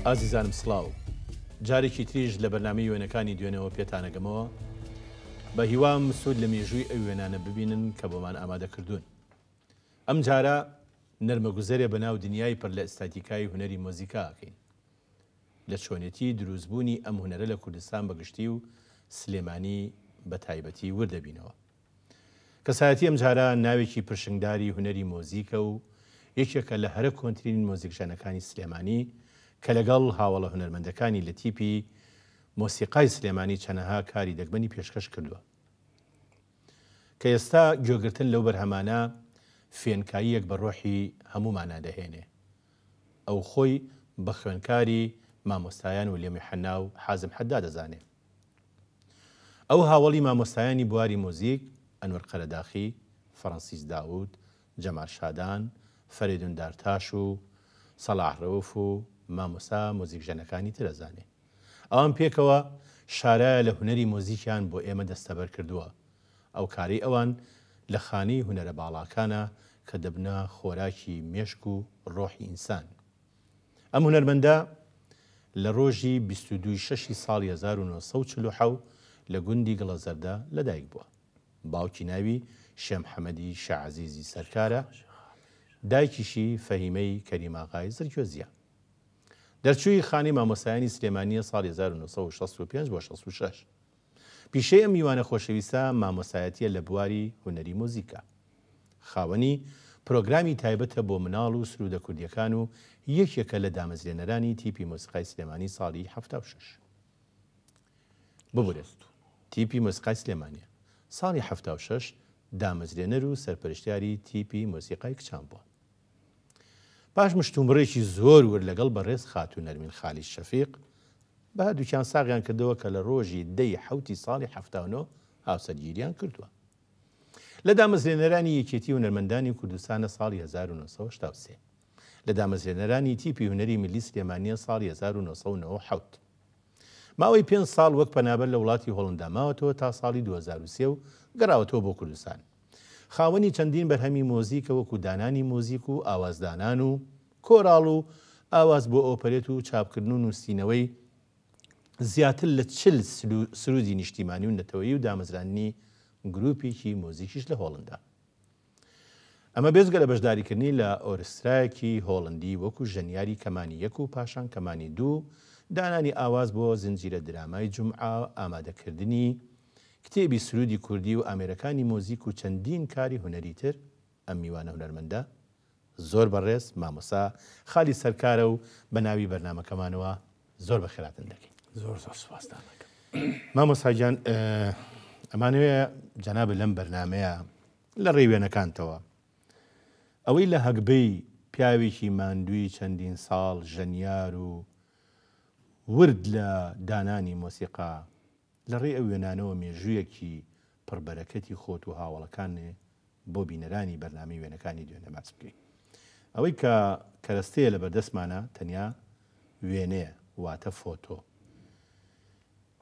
ئازیزانم سڵاو. جارێکی تریش لە بەرنامەی وێنەکانی دوێنێوە پێتانەگەمەوە. بە هیوام سوود لە مێژووی ئەو وێنانە ببینن کە بۆمان ئامادە کردوون. ئەم جارە نەرمەگوزەرێ بە ناو دنیای پڕ لە ئستاتیکای هونەری مۆزیکا ئەکەین. لە چۆنێتی دروستبوونی ئەم هونەرە لە کوردستان بە گشتی و سلێمانی بە تایبەتی ورد دەبینەوە. کەسایەتی ئەمجارە ناوێکی پرشنگداری هونەری مۆزیکە و یەکێکە لە هەرە کۆنترین مۆزیکژەنەکانی سلێمانی کە لەگەڵ هاوەڵە هونەرمەندەکانی لە تیپی مۆسیقای سلێمانی چەنەها کاری دەگمەنی پێشکەش کردووە کە ئێستا گوێگرتن لەو بەرهەمانە فێنکاییەک بە ڕۆحی هەموومانا دەهێنێ. ئەو خۆی بە خوێنکاری مامۆستایان ولیەم یوحەنا و حازم حەداد دەزانێ. ئەو هاوەڵی مامۆستایانی بواری مۆزیک، ئەنوەر قەرەداخی، فەڕەنسیس داود، جەمال شادان، فەرەیدون دارتاش و سەڵاح رەوف و مامۆستا مۆزیکژەنەکانی تر ئەزانێ. ئەوان پێکەوە شارایە لە هونەری مۆزیکیان بۆ ئێمە دەستەبەر کردووە. ئەو کارەی ئەوان لە خانەی هونەرە باڵاکانە کە دەبنە خۆراکی مێشک و ڕۆحی ئینسان. ئەم هونەرمەندە لە ڕۆژی 22 ی شەشی ساڵی 1947 لە گوندی گڵەزەردە لەدایک بووە. باوکی ناوی شێمحەمەدی شاعەزیزی سەرکارە، دایکیشی فەهیمەی کەریماغای زرگوێزییە. دەرچووی خانەی مامۆستایانی سلێمانییە ساڵی 1965 بۆ 66. پیشەی ئەم میوانە خۆشەویستە مامۆستایەتییە لە بواری هونەری مۆزیکا. خاوەنی پرۆگرامی تایبەتە بۆ مناڵ و سروودە کوردییەکان و یەکێکە لە دامەزرێنەرانی تیپی مۆسیقای سلێمانی ساڵی 76. ببورە تیپی مۆسیقای سلێمانییە. ساڵی 76 دامەزرێنەر و سەرپەرشتیاری تیپی مۆسیقای کچان بووە. پاش مشتومڕێکی زۆر ورد لەگەڵ بەڕێز خاتوو نەرمین خالید شەفیق، بە هەردووکیان ساغیان کردەوە کە لە ڕۆژی دە ی حەوتی ساڵی 79 هاوسەرگیریان کردووە. لە دامەزرێنەرانی یەکێتی هونەرمەندانی کوردستانە ساڵی 1983. لە دامەزرێنەرانی تیپی هونەری میللی سلێمانییە ساڵی 1997. ماوەی پێنج ساڵ وەک پەنابەر لە وڵاتی هۆڵندا ماوەتەوە تا ساڵی 2003 و گەڕاوەتەوە بۆ کوردستان. خاوەنی چەندین بەرهەمی مۆزیکە وەکو دانانی مۆزیک و ئاوازدانان و کۆراڵ و ئاواز بۆ ئۆپەرێت و چاپکردن و نووسینەوەی زیاتر لە 40 سروودی نیشتیمانی و نەتەوەیی و دامەزراندنی گرووپێکی مۆزیکیش لە هۆڵندا. ئەمە بێجگە لە بەشداریکردنی لە ئۆرسترایەکی هۆڵندی وەکو ژەنیاری کەمانی یەک و پاشان کەمانی دوو، دانانی ئاواز بۆ زنجیرە درامای جومعە، ئامادەکردنی کتێبی سروودی کوردی و ئامێرەکانی مۆزیک و چەندین کاری هونەری تر، ئەم میوانە هونەرمەندە زۆر بەڕێز مامۆستا خالید سەرکارە و بە ناوی بەرنامەکەمانەوە زۆر بەخێراتن دەکەین. زۆر زۆر سوپاستان دەکەم. مامۆستا گیان ئەمانەوێ جەنابت لەم بەرنامەیە لە ڕێی وێنەکانتەوە ئەوەی لە هەگبەی پیاوێکی ماندووی چەندین ساڵ ژەنیار و ورد لە دانانی مۆسیقا لە ڕێی ئەو وێنانەوە مێژوویەکی پڕ بەرەکەتی خۆت و هاوەڵەکانێ بۆ بینەرانی بەرنامەی وێنەکانی دوێنێ باس بکەی. ئەوەی کە کەرەستەیە لە بەردەستمانە تەنیا وێنەیە واتە فۆتۆ.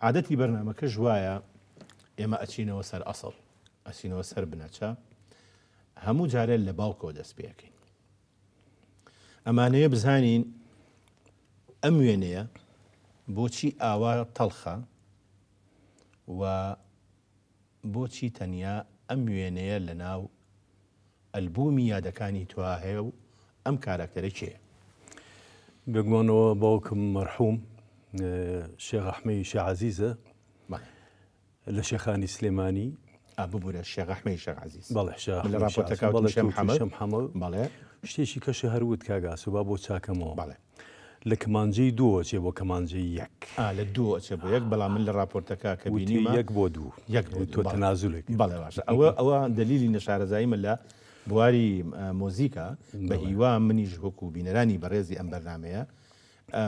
عادەتی بەرنامەکەش وایە ئێمە ئەچینەوە سەر ئەسڵ، ئەچینەوە سەر بنەچە، هەموو جارێ لە باوکەوە دەست پێ ئەکەین. ئەمانەوێ بزانین ئەم وێنەیە بۆچی ئاوا تەڵخە و بۆچی تەنیا ئەم وێنەیە لەناو ئەلبوومی یادەکانی تۆ هەیە و ئەم کاراکتەرە کێیە؟ بێگومانەوە باوکم مەرحوم شێخ ئەحمەی شێخ عەزیزە لە شێخانی سلێمانی. ئا ببورە شێخ ئەحمەی شێخ عەزیز. بەڵێ شێخ من لە ئەحمەی شێخ ڕاپۆرتەکە عەزیز. وتم بەڵێ شێخ تۆ وتی محەمەد. شێخ محەمەد. بەڵێ. شتێکی کەشە هەر وت کاک ئاسۆ با بۆ چاکەمەوە. بەڵێ. لە کەمانجەی دووەوە چێ بۆ کەمانجەی یەک. ئا لە دووەوە ئەچێ بۆ یەک بەڵام من لە ڕاپۆرتەکە کە وتی بینیمە یەک بۆ دوو. یەک بۆ دوو تۆ بەڵێ. تەنازولێک کرد. بەڵێ باشە ئەوە ئەوە دەلیلی نەشارەزاییمە لە بواری مۆزیکا بە بەڵێ. هیوام منیش وەکوو بینەرانی بەڕێزی ئەم بەرنامەیە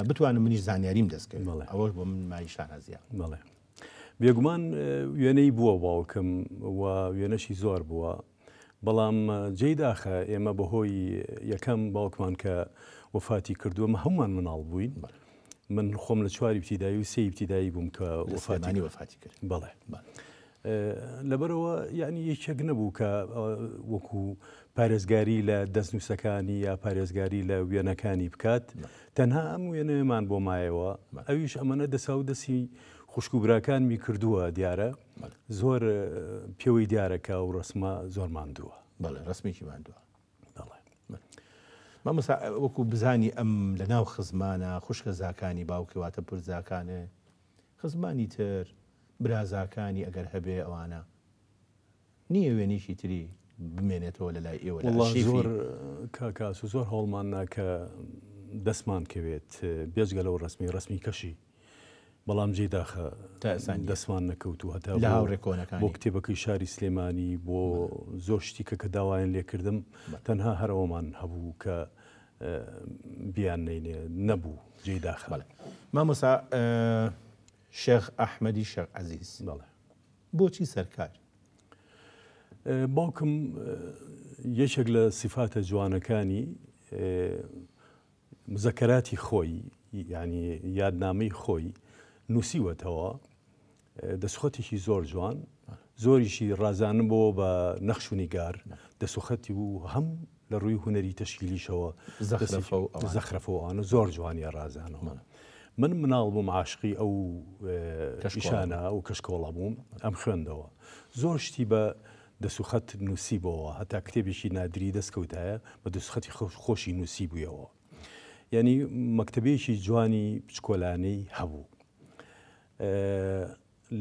بتوانم منیش زانیاریم دەست کەوێ. بەڵێ. ئەوەش بۆ من مایەی شانازییە. بەڵێ. بێگومان وێنەی بووە باوکم و وێنەشی زۆر بووە، بەڵام جێی داخە ئێمە بەهۆی یەکەم باوکمان کە وەفاتی کردووە مە هەمومان مناڵ بووین. من خۆم لە چواری ابتدایی و سێی ابتدایی بووم کە وەفاتی وەفاتی کرد. بەڵێ. لەبەرئەوە یەعنی یەکێک نەبوو کە وەکو پارێزگاری لە دەستنووسەکانی یا پارێزگاری لە وێنەکانی بکات تەنها ئەم وێنەیەمان بۆ مایەوە ئەویش ئەمەنە دەسا و دەستی خوشک و براکانمی کردووە دیارە زۆر پێوەی دیارە کە ئەو ڕسمە زۆر ماندووە. بەڵێ ڕسمێکی ماندووە. بەڵێ مامۆستا وەکو بزانی ئەم لە ناو خزمانە خوشکە زاکانی باوکی واتە پورزاکانێ خزمانی تر برازاکانی ئەگەر هەبێ ئەوانە نییە وێنێکی تری بمێنێتەوە لە لای ئێوە لە وەڵا ئەرشیفی زۆر کاک ئاسۆ زۆر هەوڵمان نا کە دەستمان کەوێت بێجگە لەو ڕەسمی ڕەسمی کەشی بەڵام جێی داخە تا ئێستا نییە. دەستمان نەکەوت و هەتا لە بۆ هاوڕێ بۆ کۆنەکانی کتێبەکەی شاری سلێمانی بۆ زۆر شتی کە کە داوایان لێکردم بەڵێ. تەنها هەر ئەوەمان هەبوو کە بیان نەینێ نەبوو جێی داخە. بەڵێ مامۆستا شێخ ئەحمەدی شێخ عەزیز. بەڵێ. بۆچی سەرکار؟ باوکم یەکێک لە سیفاتە جوانەکانی مزەکەراتی خۆی یانی یادنامەی خۆی نووسیوەتەوە دەستخەتێکی زۆر جوان زۆریشی ڕازانم بۆ بە نەخش و نیگار دەسوخەتی و هەم لە ڕووی هونەری تەشکیلیشەوە زەخرەفەوانە زۆر جوانیە ڕازانەوە. من مناڵ بووم عاشقی ئەو کەشانە ئەو کەشکۆڵە بووم ئەم خوێندەوە زۆر شتی بە دەسوخەت نووسیبۆوە هەتا کتێبێکی نادری دەستکەوتایە بە دەسوخەتی خۆشی نووسیبوویەوە یعنی مەکتەبەیەکی جوانی بچکۆلانەی هەبوو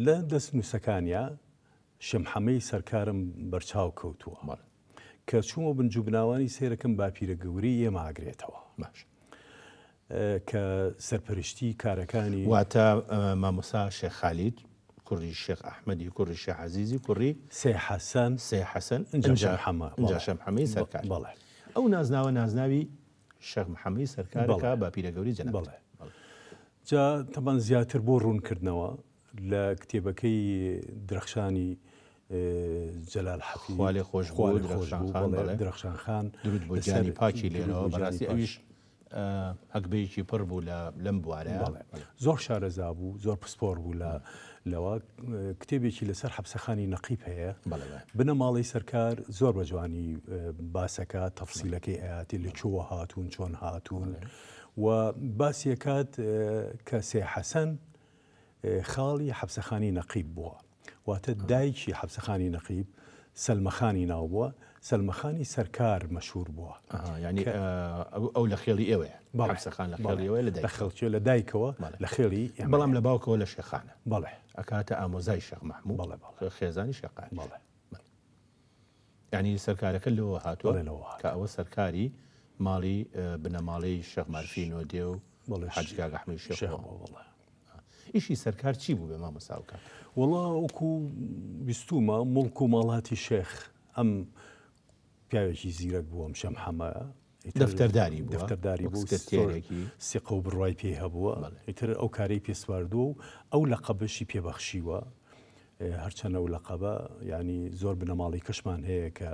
لە دەست نووسەکانیا شەمحەمەی سەرکارم بەرچاو کەوتووە کە چوومە بنجوبناوانی سەیرەکەم باپیرە گەورەی ئێمە ئاگرێتەوە باش کە سەرپەرشتی کارەکانی. واتە مامۆستا شێخ خالید کوڕی شێخ ئەحمەدی کوڕی شێخ عەزیزی کوڕی. سێ حەسەن. سێ حەسەن ئینجا شێخ محەمە. ئینجا شێخ محەمەی سەرکار. بەڵێ. ئەو نازناوە نازناوی شێخ محەمەی سەرکارە کە باپیرە گەورەی جەنابتە. بەڵێ. جا تەبعەن زیاتر بۆ ڕوونکردنەوە لە کتێبەکەی درەخشانی جەلال حەفید خوا لێ خۆش بوو درەخشان خان بەڵێ درەخشان خان درود بۆ گیانی پاکی لێرەوە بەڕاستی ئەویش هەگبەیەکی پڕ بوو لە لەم بوارە زۆر شارەزا بوو زۆر پسپۆر بوو لە لەوە کتێبێکی لەسەر حەبسەخانی نەقیب هەیە بنەماڵەی سەرکار زۆر بە جوانی باسەکە تەفسیلەکەی ئاتی لە چۆوە هاتوون چۆن هاتوون و باسیەکات کە سێ حەسەن خاڵی حەبسەخانی نەقیب بووە واتە دایکی حەبسەخانی نەقیب سەلمەخانی ناو بووە، سەلمەخانی سەرکار مەشهوور بووە. ئەها یانی ئەو لە خێڵی ئێوەیە. بەڵێ. حەبسەخان لە خێڵی ئێوەیە لە لە دایکەوە. خێڵچێ لە دایکەوە بەڵێ. لە خێڵی ئێمەیە. بەڵام لە باوکەوە لە شێخانە. بەڵێ. ئەکاتە ئامۆزای شێخ مەحموو. بەڵێ بەڵێ. خێزانی شێخ قادر. بەڵێ. بەڵێ. یانی سەرکارەکە لەوە هاتووە بەڵێ لەوە کە هاتووە. ئەوە سەرکاری ماڵی بنەماڵەی شێخ مارفی نۆدێ و بەڵێ حاجی کاک ئەحمەدی شێخ شێخ بووە. بووە بەڵێ. ئیشی سەرکار چی بوو بێ مامۆستا ئەو کاتە؟ وەڵا وەکو بیستوومە موڵک و ماڵاتی شێخ ئەم پیاوێکی زیرەک بوو ئەم شەمحەمە دەفتەرداری بووە دەفتەرداری وەک بوو سکرتێرێکی سیقە و بڕوای پێی هەبووە ئیتر ئەو کارەی پێ سپاردووە و ئەو لەقەبەشی پێ بەخشیوە هەرچەند ئەو لەقەبە یعنی زۆر بنەماڵەی کەشمان هەیە کە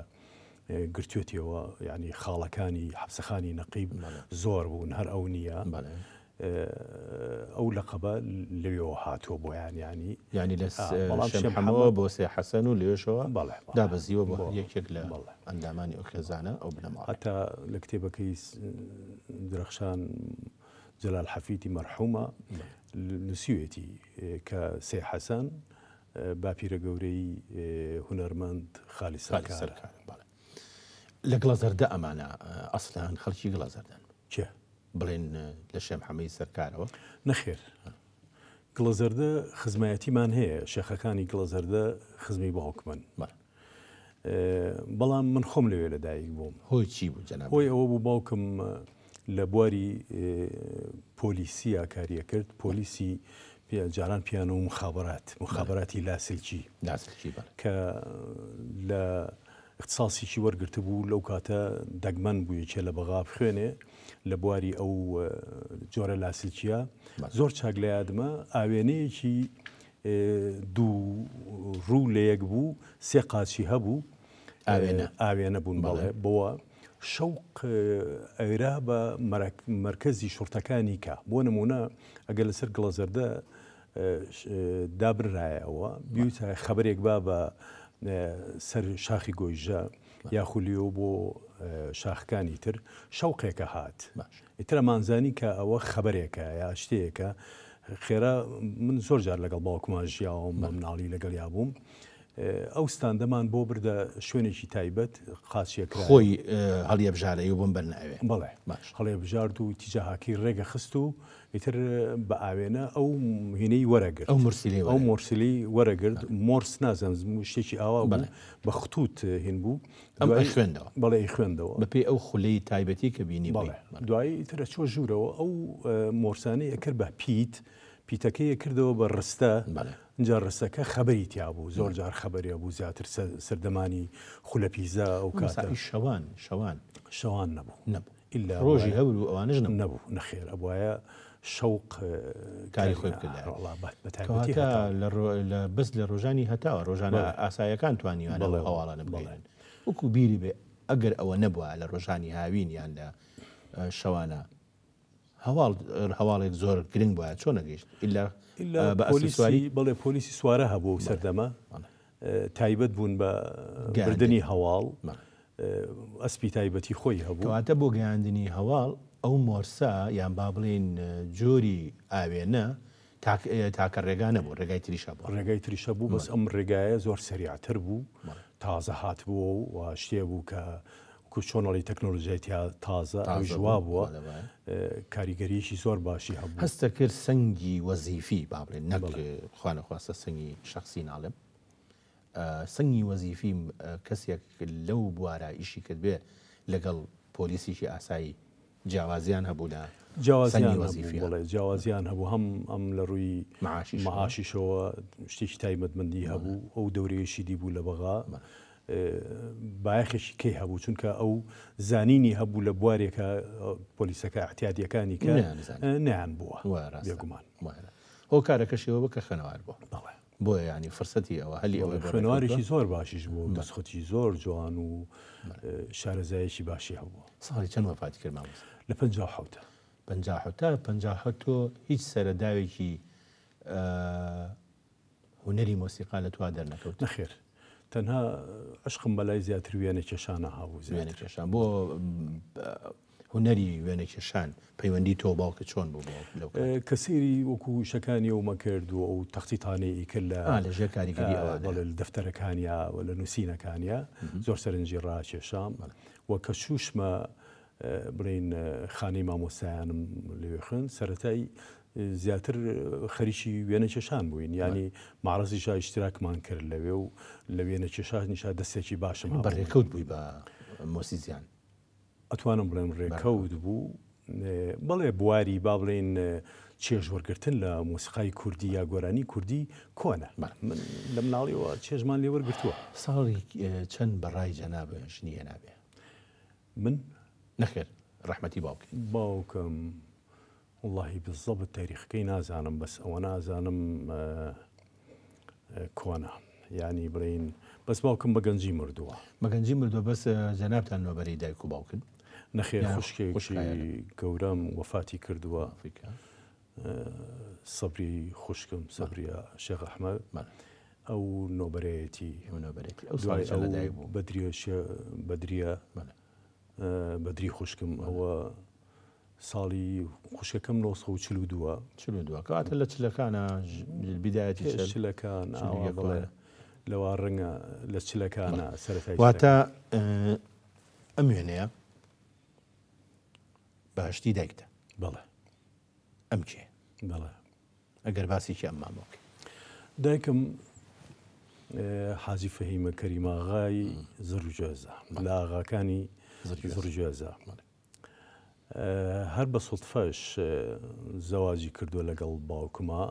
گرتوێتیەوە یعنی خاڵەکانی حەبسەخانی نەقیب زۆر بوون هەر ئەو نییە ئەو لەقەبە لەوێوە هاتووە بۆیان یانی یانی لە بەڵام شێخ شێخ محەمەوە بۆ سێ حەسەن و لەوێشەوە بەڵێ بەڵێ. دابەزیوە بۆ بۆ یەکێک لە بەڵێ. ئەندامانی ئەو خێزانە ئەو بنەماڵەیە. هەتا لە کتێبەکەی درەخشان جەلال حەفیدی مەرحومە نووسیوێتی کە سێ حەسەن باپیرە گەورەی هونەرمەند خالی خالی سەرکارە. سەرکارە بەڵێ. لە گڵەزەردە ئەمانە ئەسڵەن خەڵکی گڵەزەردەن. کێ؟ بڵێن لە شێخ محەمەی سەرکارەوە؟ نەخێر. گڵەزەردە خزمایەتیمان هەیە، شێخەکانی گڵەزەردە خزمی باوکمن. بەڵام من خۆم لەوێ لەدایک بووم. هۆی چی بوو جەناب؟ هۆی ئەوە بوو باوکم لە بواری پۆلیسیا کاریە کرد، پۆلیسی جاران پیانۆ و مخابرات، مخابراتی لاسلکی. لاسلکی بەڵێ. کە لە اختصاصیکی وەرگرتبوو لەو کاتە دەگمەن بوو یەکێ لە بەغا بخوێنێ لە بواری ئەو جۆرە لاسلکیە. زۆر چاک لە یادمە ئاوێنەیەکی دوو ڕوو لە یەک بوو، سێ قاچی هەبوو. ئاوێنە. ئاوێنە بوون بەڵێ. بۆوە شەوق ئەیرا بە مەرکەزی شوڕتەکانی کە بۆ نمونە ئەگەر لەسەر گڵەزەردە دابنرایەوە بیوتە خەبەرێک با بە سەر شاخی گۆیژە یاخو لیۆ بۆ شاخەکانی تر شەوقێکە هات ئیتر ئەمانزانی کە ئەوە خەبەرێکە یا شتەیەکە خێرا من زۆر جار لەگەڵ باوکمان ژیاوم بە مناڵی لەگەڵیا بووم ئەو ستاندەمان بۆ بردە شوێنێکی تایبەت قاچیەکە خۆی هەڵیەبژارە ئێوە بۆم بەرنە ئەوێ بەڵێ باش هەڵیەبژارد و تیجاهاکەی ڕێگە خست و ئیتر بە ئاوێنە ئەو هینەی وەرەگرت ئەو مورسیلەی ئەو مۆرسیلی وەرەگرت مۆرس نازانم شتێکی ئاوا بوو بە خطوط هین بوو ئەم دوای خوێندەوە بەڵێ ئی خوێندەوە بەپێی ئەو خولەی تایبەتی کە بینی بەڵێ دوایی ئیتر ئەچوە ژوورەوە ئەو مۆرسانەی ئەکرد بە پیت پیتەکەی ئەکردەوە بە ڕستە ئینجا ڕستەکە خەبەری تیا بوو زۆر جار خەبەری هەبوو زیاتر سەردەمانی خولە پیزا ئەو کاتە شەوان شەوان شەوان نەبوو نەبوو ئیلا ڕۆژی هەور و ئەوانەش نەبوو نەبوو نەخێر ئەبوایە شەوق کاری خۆی بکردایە وەڵا بە تایبەتی لە بەس لە ڕۆژانی هەتاوە ڕۆژانە ئاسایەکان توانیوانە ئەو هەواڵانە بگەیەنن وەکو بیری بێ ئەگەر ئەوە نەبوایە لە ڕۆژانی هاوین یان لە شەوانە هەواڵ هەواڵێک زۆر گرنگ بوایە چۆن نەگەیشت ئیلا بە پۆلیسی بەڵێ پۆلیسی سوارە هەبوو و سەردەمە تایبەت بوون بە بردنی هەواڵ ئەسپی تایبەتی خۆی هەبوو. کەواتە بۆ گەیاندنی هەواڵ ئەو مۆرسە یان با بڵێین جۆری ئاوێنە تاکە ڕێگا نەبوو، ڕێگای تریش هەبوو. ڕێگای تریش هەبوو بەس ئەم ڕێگایە زۆر سەریعتر بوو، تازە هاتبووە و شتێ بوو کە وەکو چۆن ئەڵێی تەکنۆلۆژیای تیا تازە ئەویش وا بووە کاریگەریی زۆر باشی هەبوو. هەستەکرد سەنگی وەزیفی با بڵێین نەک خوانەخواستە سەنگی شەخسی ناڵێم سەنگی وەزیفی کەسێک لەو بوارە ئیشی کردبێ لەگەڵ پۆلیسێکی ئاسایی جیاوازیان هەبوو لە سەنگی وەزیفی بەڵێ جیاوازیان هەبوو هەم ئەم لە ڕووی معاشیشەوە شتێکی تایبەتمەندی هەبوو ئەو دەورەیەشی دیبوو لە بەغا بایەخێکی کەی هەبوو چونکە ئەو زانینی هەبوو لە بوارێکە پۆلیسەکە احتیادیەکانی کە نیان بووە بێگومان هۆکارەکەشیەوە بکە خوێنەوار بووە بەڵێ بۆیە یانی فرسەتی ئەوە هەلی ئەوەی بۆ خوێنەوارێکی زۆر باشیش بوو دەستخەتی زۆر جوان و شارەزایەکی باشی هەبوو. ساڵی چەند وەفاتی کرد مامۆستا؟ لە 57. 57 تا 57 تۆ هیچ سەرەداوێکی هونەری مۆسیقا لە توا دەرنەکەوت؟ نەخێر تەنها عشقم بەلای زیاتر وێنە کێشانە هەبوو وێنە کێشان بۆ هونەری وێنەکێشان پەیوەندی تۆ و باوکت چۆن بوو بۆ لەو کاتە؟ کە سەیری وەکوو وشەکانی ئەومە کرد و ئەو تەختیتانەی ئی کرد لە ئا لە ژێر کاریگەری ئەوانەیا. بەڵێ لە دەفتەرەکانیا و لە نووسینەکانیا زۆر سەرنجی ڕاکێشام و کە چووشمە بڵێین خانەی مامۆستایانم لەوێ خوێند سەرەتای زیاتر خەریکی وێنەکێشان بووین یانی مەعرەزیشا ئیشتراکمان کرد لەوێ و لە وێنەکێشانیشا دەستێکی باشم هەبوو. بە ڕێکەوت بووی بە مۆسیزیان؟ ئەتوانم بڵێم ڕێکەوت بوو بەڵێ بواری با بڵێین چێژ وەرگتن لە مۆسیقای کوردی یا گۆرانی کوردی کۆنە من لە مناڵیەوە چێژمان لێ وەرگتووە ساڵی چەند بەڕای جەناب ژنی هێنابێ من نەخێر ڕەحمەتی باوکی باوکم وەڵاهی بالزبط تاریخەکەی نازانم بەس ئەوە نازانم کۆنە یانی بڵین بەس باوکم بە گەنجی مردووە. بە گەنجی مردووە بەس جەنابتان نۆبەرەی دایک و باوکن؟ نەخێر خوشکێکی گەورەم وەفاتی کردووە سەبری خوشکم سەبریە شێخ ئەحمەد ئەو نۆبەرەیەتی دوای ئەو بەدریە بەدریە بەدری خوشکم ئەوە ساڵی خوشکەکەم 942 ە. 42 کەواتە لە چلەکانە بیدایەتی پێش چلەکان ئاوا بڵێ لەوا ڕەنگە لە چلەکانە سەرەتای واتە ئەم وێنەیە بەهشتی دایکتە بەڵێ ئەم کێ بەڵێ ئەگەر باسێکی ئەم مامۆ بکەی. دایکم حاجی فەهیمە کەریماغای زڕگوێزە لە ئاغاکانی زڕگوێزە. هەر بە سوتفەش زەواجی کردووە لەگەڵ باوکما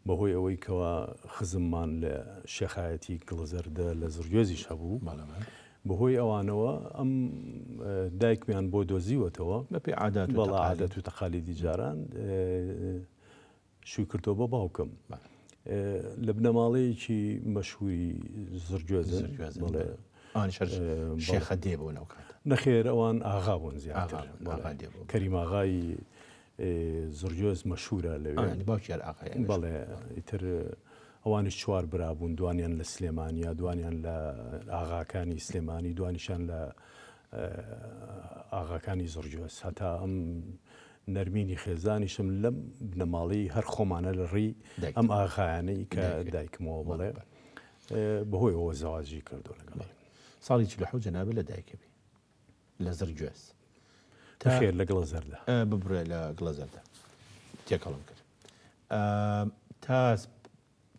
بەهۆی ئەوەی کەوا خزممان لە شێخایەتی گڵزەردە لە زڕگوێزیش هەبوو بەهۆی ئەوانەوە ئەم دایکمیان بۆ دۆزیوەتەوە بەپێی عادات و بەڵا عادەت و تەقالیدی جاران شووی کردەوە بە باوکم لە بنەماڵەیەکی مەشهوری زڕگوێزن بەڵێ شێخە دێ بوون ئەو کاتە نەخێر ئەوان ئاغا بوون زیاتر کەریم ئاغای. زڕگوێز مەشهورە لەوێ. یانی باوکی هەر ئاغای ئەوێش. بەڵێ ئیتر ئەوانیش چوار برا بوون، دوانیان لە سلێمانیا، دوانیان لە ئاغاکانی سلێمانی، دوانیشان لە ئاغاکانی زڕگوێز. هەتا ئەم نەرمینی خێزانیشم لەم بنەماڵەی هەر خۆمانە لە ڕێی ئەم ئاغایانەی کە دایکمەوە بەڵێ بەهۆی ئەوە زەواجی کردو لەگەڵی. ساڵی 47 جەنابت لە دایکە بی لە زڕگوێز. نەخێر لە گڵە زەردە. ببرێ لە گڵە زەردە تێکەڵم کرد. تا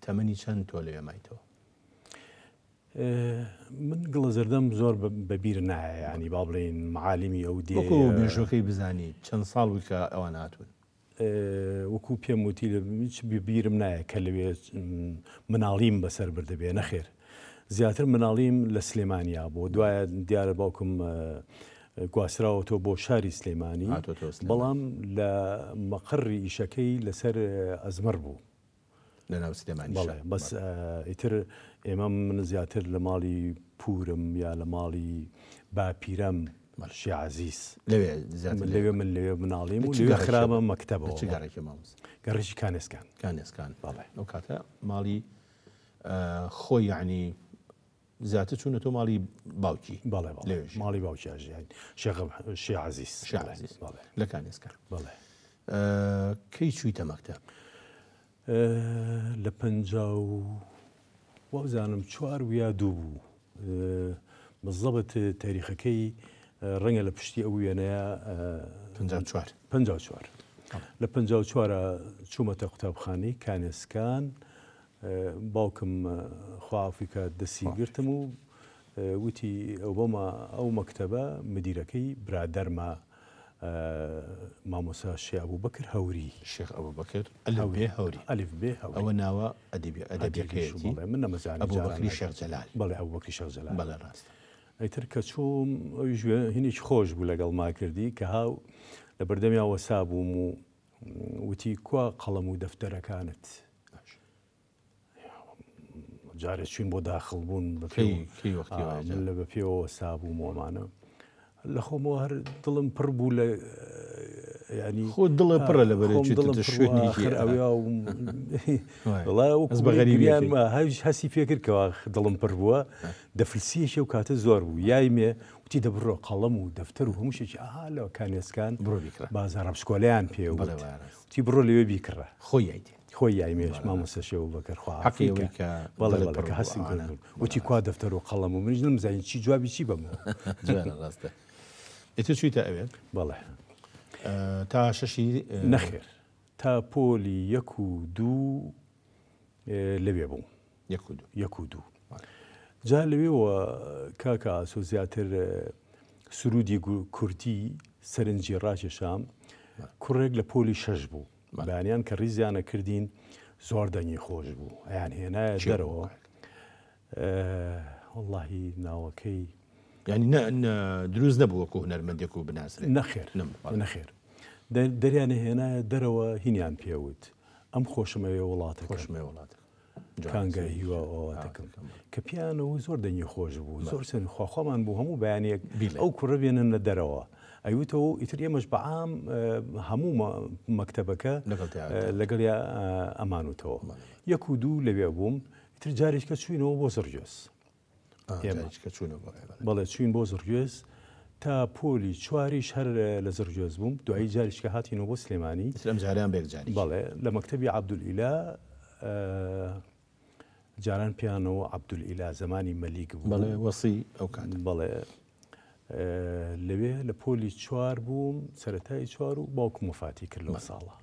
تەمەنی چەند تۆ لەوێ مایتەوە؟ من گڵە زەردەم زۆر بە بیر نایە ینی با بڵێین معالیمی ئەو دێ وەکو مێژوەکەی بزانی چەند ساڵ بووی کە ئەوان هاتوون؟ وەکو پێم وتی هیچ بیرم نایە کە لەوێ مناڵیم بەسەر بردبێ نەخێر زیاتر مناڵیم لە سلێمانیا بۆ دوایە دیارە باوکم گواستراوەتەوە بۆ شاری سلێمانی بەڵام لە مەقڕی ئیشەکەی لەسەر ئەزمەر بوو لە ناو سلێمانی بەڵێ بەس ئیتر ئێمە من زیاتر لە ماڵی پورم یا لە ماڵی باپیرەم شێ عەزیز لەوێ زیاتر لەوێ من لەوێ مناڵیم و لەوێ خرامە مەکتەبەوە چ گەڕێکی مامۆستا؟ گەڕێکی کانێسکان. کانێسکان بەڵێ. ئەو کاتە ماڵی خۆی یعنی زیاتر چوونەتەوە ماڵی باوکی. بەڵێ بەڵێ. لەوێ ژیان. ماڵی باوکی ئەژیاین. شێخ شێ عەزیز. شێ عەزیز. بەڵێ. لە کانێسکان. بەڵێ. کەی چوویتە مەکتەب؟ لە پەنجا و وابزانم چوار و یا دوو بوو. بزەبت تاریخەکەی ڕەنگە لە پشتی ئەو وێنەیە 54. 54. لە 54 چوومەتە قوتابخانەی کانێسکان باوکم خوا عەفوی کات دەستی گرتم و وتی ئەو بەمە ئەو مەکتەبە مدیرەکەی برادەرمە مامۆستا شێ ئەبوبەکر هەوری. شێخ ئەبوبەکر ئەلف بێ هەوری. ئەلف بێ هەوری. ئەوە ناوە ئەدەبی ئەدەبیەکەیەتی. بەڵێ من نەمەزانی ئەبوبەکری شێخ جەلال. بەڵێ ئەبوبەکری شێخ جەلال. بەڵێ ڕاستە. ئیتر کە چووم ئەویش هینێکی خۆش بوو لەگەڵ ما کردی کە هاو لە بەردەمیا وەسا بووم و وتی کوا قەڵەم و دەفتەرەکانت؟ جارێ چوین بۆ داخڵ بوون لە بە پێوە سابوو مۆمانە لە خۆمەوە هەر دڵم پڕ بوو لە ینی خۆ دڵە پڕە لە بەرێکی ئەوێ بەغەریبیان هەویش هەسی پێکردکەوە دڵم پڕ بووە دەفلسیەکی و کاتە زۆر بوو یایمێ وتی دەبڕۆ قەڵەم و دەفتەر و هەموو شتێکی ئاها لە کانێسکان بڕۆ بیکڕە بازاڕە بچکۆلەیان پێ وتی بڕۆ لەوێ بیکڕە خۆی یایدێ خۆی یایمێش مامۆستا شێو بەکر خوا حەقی ئەوەی کە بەڵێ بەڵێ کە هەستم کرد وتی کوا دەفتەر و قەڵەم و منیش نەمزانی چی جوابی چی بەمەوە جوانە ڕاستە ئیتر چوویتە ئەوێ بەڵێ تا شەشی نەخێر تا پۆلی یەک و دوو لەوێ بووم. یەک و دوو. یەک و دوو. جا لەوێوە کاکە ئاسۆ زیاتر سرودی کوردی سەرنجی ڕاکێشام کوڕێک لە پۆلی شەش بوو بەیانیان کە ڕیزیانە کردین زۆر دەنگی خۆش بوو ئەیان هێنایە دەرەوە وەڵاهی ناوەکەی یعنی دروست نەبوو وەکو هونەرمەندێک و بناسرێت نەخێر نەخێر دەریانە هێنایە دەرەوە هینیان پێوت ئەم خۆشمەوێ وڵاتەکەم خۆشمەوێ وڵاتەکەم کانگای هیوا ئاواتەکەم کە پیانەوە زۆر دەنگی خۆش بوو زۆر سەر خواخوامان بوو هەموو بەیانێک ئەو کوڕە بێنن لە دەرەوە ئەیوتەوە ئیتر ئێمەش بەعام هەموو مەکتەبەکە لەگەڵ ئەمانوتەوە یەک و دوو لەوێ بووم ئیتر جارێکە چوینەوە بۆ زڕگوێز بەڵێ چوین بۆ زڕگوێز تا پۆلی چواریش هەر لە زڕگوێز بووم دوایی جاریشکە هاتینەوە بۆ سلێمانی ئەم جاریان بێکجاری بەڵێ لە مەکتەبی عەبدولئیلا جاران پیانەوە عەبدولئیلا زمانی مەلیک بوو بەڵێ وەسی ئەو کات بەڵێ لەوێ لە پۆلی چوار بووم سەتای چوار و باوکم وفاتی کرد لەو ساڵە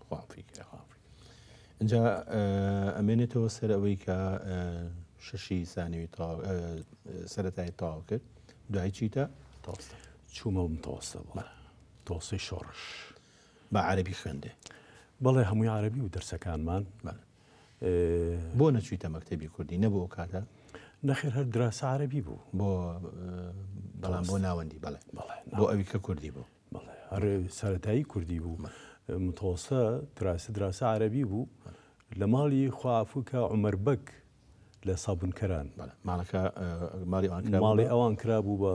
اینجا ئەمێنێتەوە سەر ئەوەی کە شەشی سانەوی سەتای تەواو کرد دوای چیتە تەوەستە چوومە متەوەستە بڵێ تۆسەی شۆڕش بە عەربی خوێندێ بەڵێ هەمووی عەربی و دەرسەکانمان بۆ نەچوویتە مەکتەبی کوردی نەبوو ئەو کاتە؟ نەخێر هەر دراسە عەرەبی بوو. بۆ بەڵام بۆ ناوەندی بەڵێ بۆ ئەوی کە کوردی بوو. بەڵێ هەر سەرەتایی کوردی بوو. متەوەستە دراسە دراسە عەرەبی بوو. لە ماڵی خوا عەفوو کە عومەر بەگ لە سابونکەران. ماڵەکە ماڵی ئەوان کرابوو ماڵی ئەوان کرابوو بە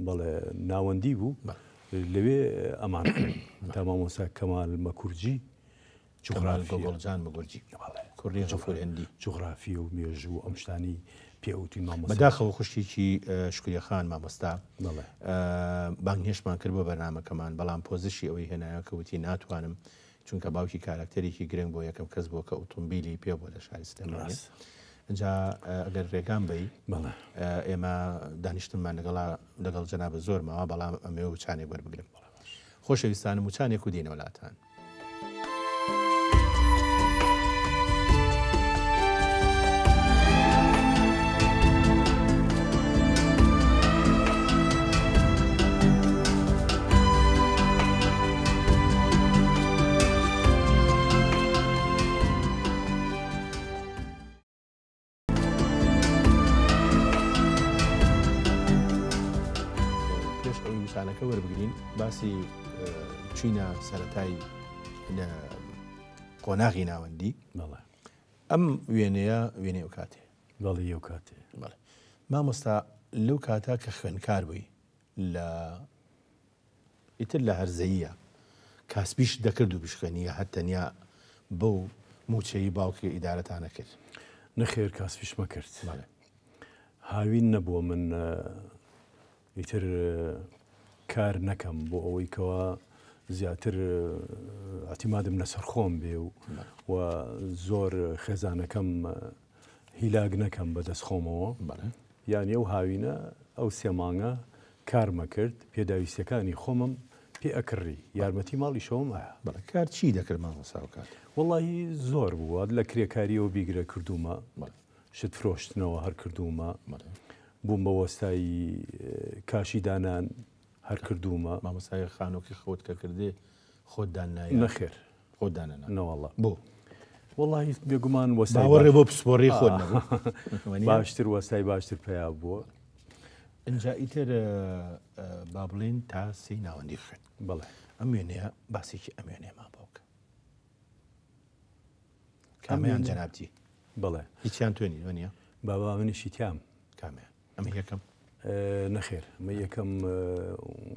بەڵێ ناوەندی بوو. لەوێ ئەمان تا مامۆستا کەمال مەکورجی جوغرافیە مەگورجی کوڕی غەفور هندی جوغرافی و مێژوو و ئەم شتانی پێ ئەوتین مامۆستا. بەداخەوە خوشکێکی شکریە خان مامۆستا بانگهێشتمان کرد بۆ بەرنامەکەمان بەڵام پۆزشی ئەوەی هێنایەوە کە وتی ناتوانم چونکە باوکی کاراکتەرێکی گرنگ بۆ یەکەم کەس بووە کە ئۆتۆمبیلی پێ بووە لە شاری سلێمانی جا ئەگەر ڕێگام بی ئێمە دانیشتنمان لەگەڵا لەگەڵ جەنابە زۆر ماوە بەڵام ئەمێ وچانێک وەربگرم خۆشەویستانم وچانێک و دێنەوە لاتان. پێش ئەوەی وچانەکە وەربگرین باسی چوینە سەتای قۆناغی ناوەندی ئەم وێنەیە وێنەی ئەو کاتێ بەڵێ ئەو کاتێ مامۆستا لەو کاتە کە خوێنکار بووی لە ئیتر لە هەرزەییە کاسبیشت دەکرد و بشخوێنی یا هەر تەنیا بەو مووچەی باوکی ئیدارەتان ئەکرد؟ نەخێر کاسبیشمە کرد. بەڵێ. هاوین نەبووە من ئیتر کار نەکەم بۆ ئەوەی کەوا زیاتر ئەتیمادم لەسەر خۆم بێ و و زۆر خێزانەکەم هیلاک نەکەم بەدەست خۆمەوە. بەڵێ. یانی ئەو هاوینە ئەو سێ مانگە کارمە کرد پێداویستیەکانی خۆمم پێ ئەکڕی یارمەتی ماڵیشەوەم ئەیا. بەڵێ کار چی دەکرد مامۆستا ئەو کاتە؟ وەڵاهی زۆر بوو لە کرێکاریەوە بیگرە کردوومە بەڵێ. شت فرۆشتنەوە هەر کردوومە بەڵێ. بووم بە وەستای کاشی دانان هەر کردوومە. مامۆستا خانووەکەی خۆت کە کردێ خۆت داننایە؟ نەخێر. خۆت دانەنا؟ نەوەڵا. بۆ؟ وەڵاهی بێگومان وەستای باوەڕێ بۆ پسپۆڕی خۆت نەبوو. باشتر وەستای باشتر پەیا بووە. ئینجا ئیتر با بڵێین تا سێی ناوەندی خوێن. بەڵێ. ئەم وێنەیە باسێکی ئەم وێنەیەمان بۆ بکە. کامیان جەنابتی؟ بەڵێ. هیچیان تۆ نی وەنیە؟ بابا منیشی تیام. کامیان؟ ئەمە یەکەم؟ نەخێر ئەمە یەکەم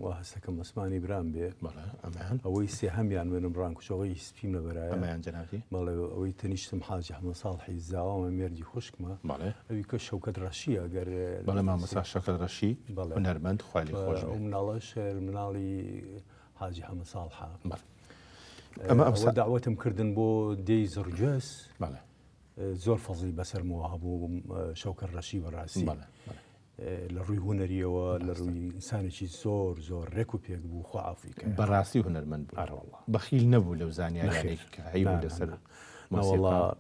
وا هەستەکەم عوسمانی برام بێ. بەڵێ ئەمەیان؟ ئەوەی سێهەمیان منم ڕانکوچۆغی سپیم لەبەرایە. ئەمەیان جەنابتی؟ بەڵێ ئەوەی تەنیشتم حاجی ئەحمەد ساڵحی زاوامە مێردی خوشکمە. بەڵێ. ئەوی کە شەوکەت ڕەشیە گەر بەڵێ مامۆستا شەوکەت ڕەشی بەڵێ. هونەرمەند خوای لێ خۆش بێ. ئەو مناڵەش مناڵی حاجی حەمە ساڵحە. بەڵێ. ئەمە ئەوە دەعوەتم کردن بۆ دێی زڕگوێز. بەڵێ. زۆر فەزڵی بەسەرمەوە هەبوو شەوکەت ڕەشی بەڕاستی. لە ڕووی هونەریەوە لە ڕووی ئینسانێکی زۆر زۆر ڕێک و پێک بوو خوا عەفوی کە. بەڕاستی هونەرمەند بوو. ئەرەوەڵا. بەخیل نەبوو لەو زانیاریانەی کە هەیبوو لەسەر مۆسیقا.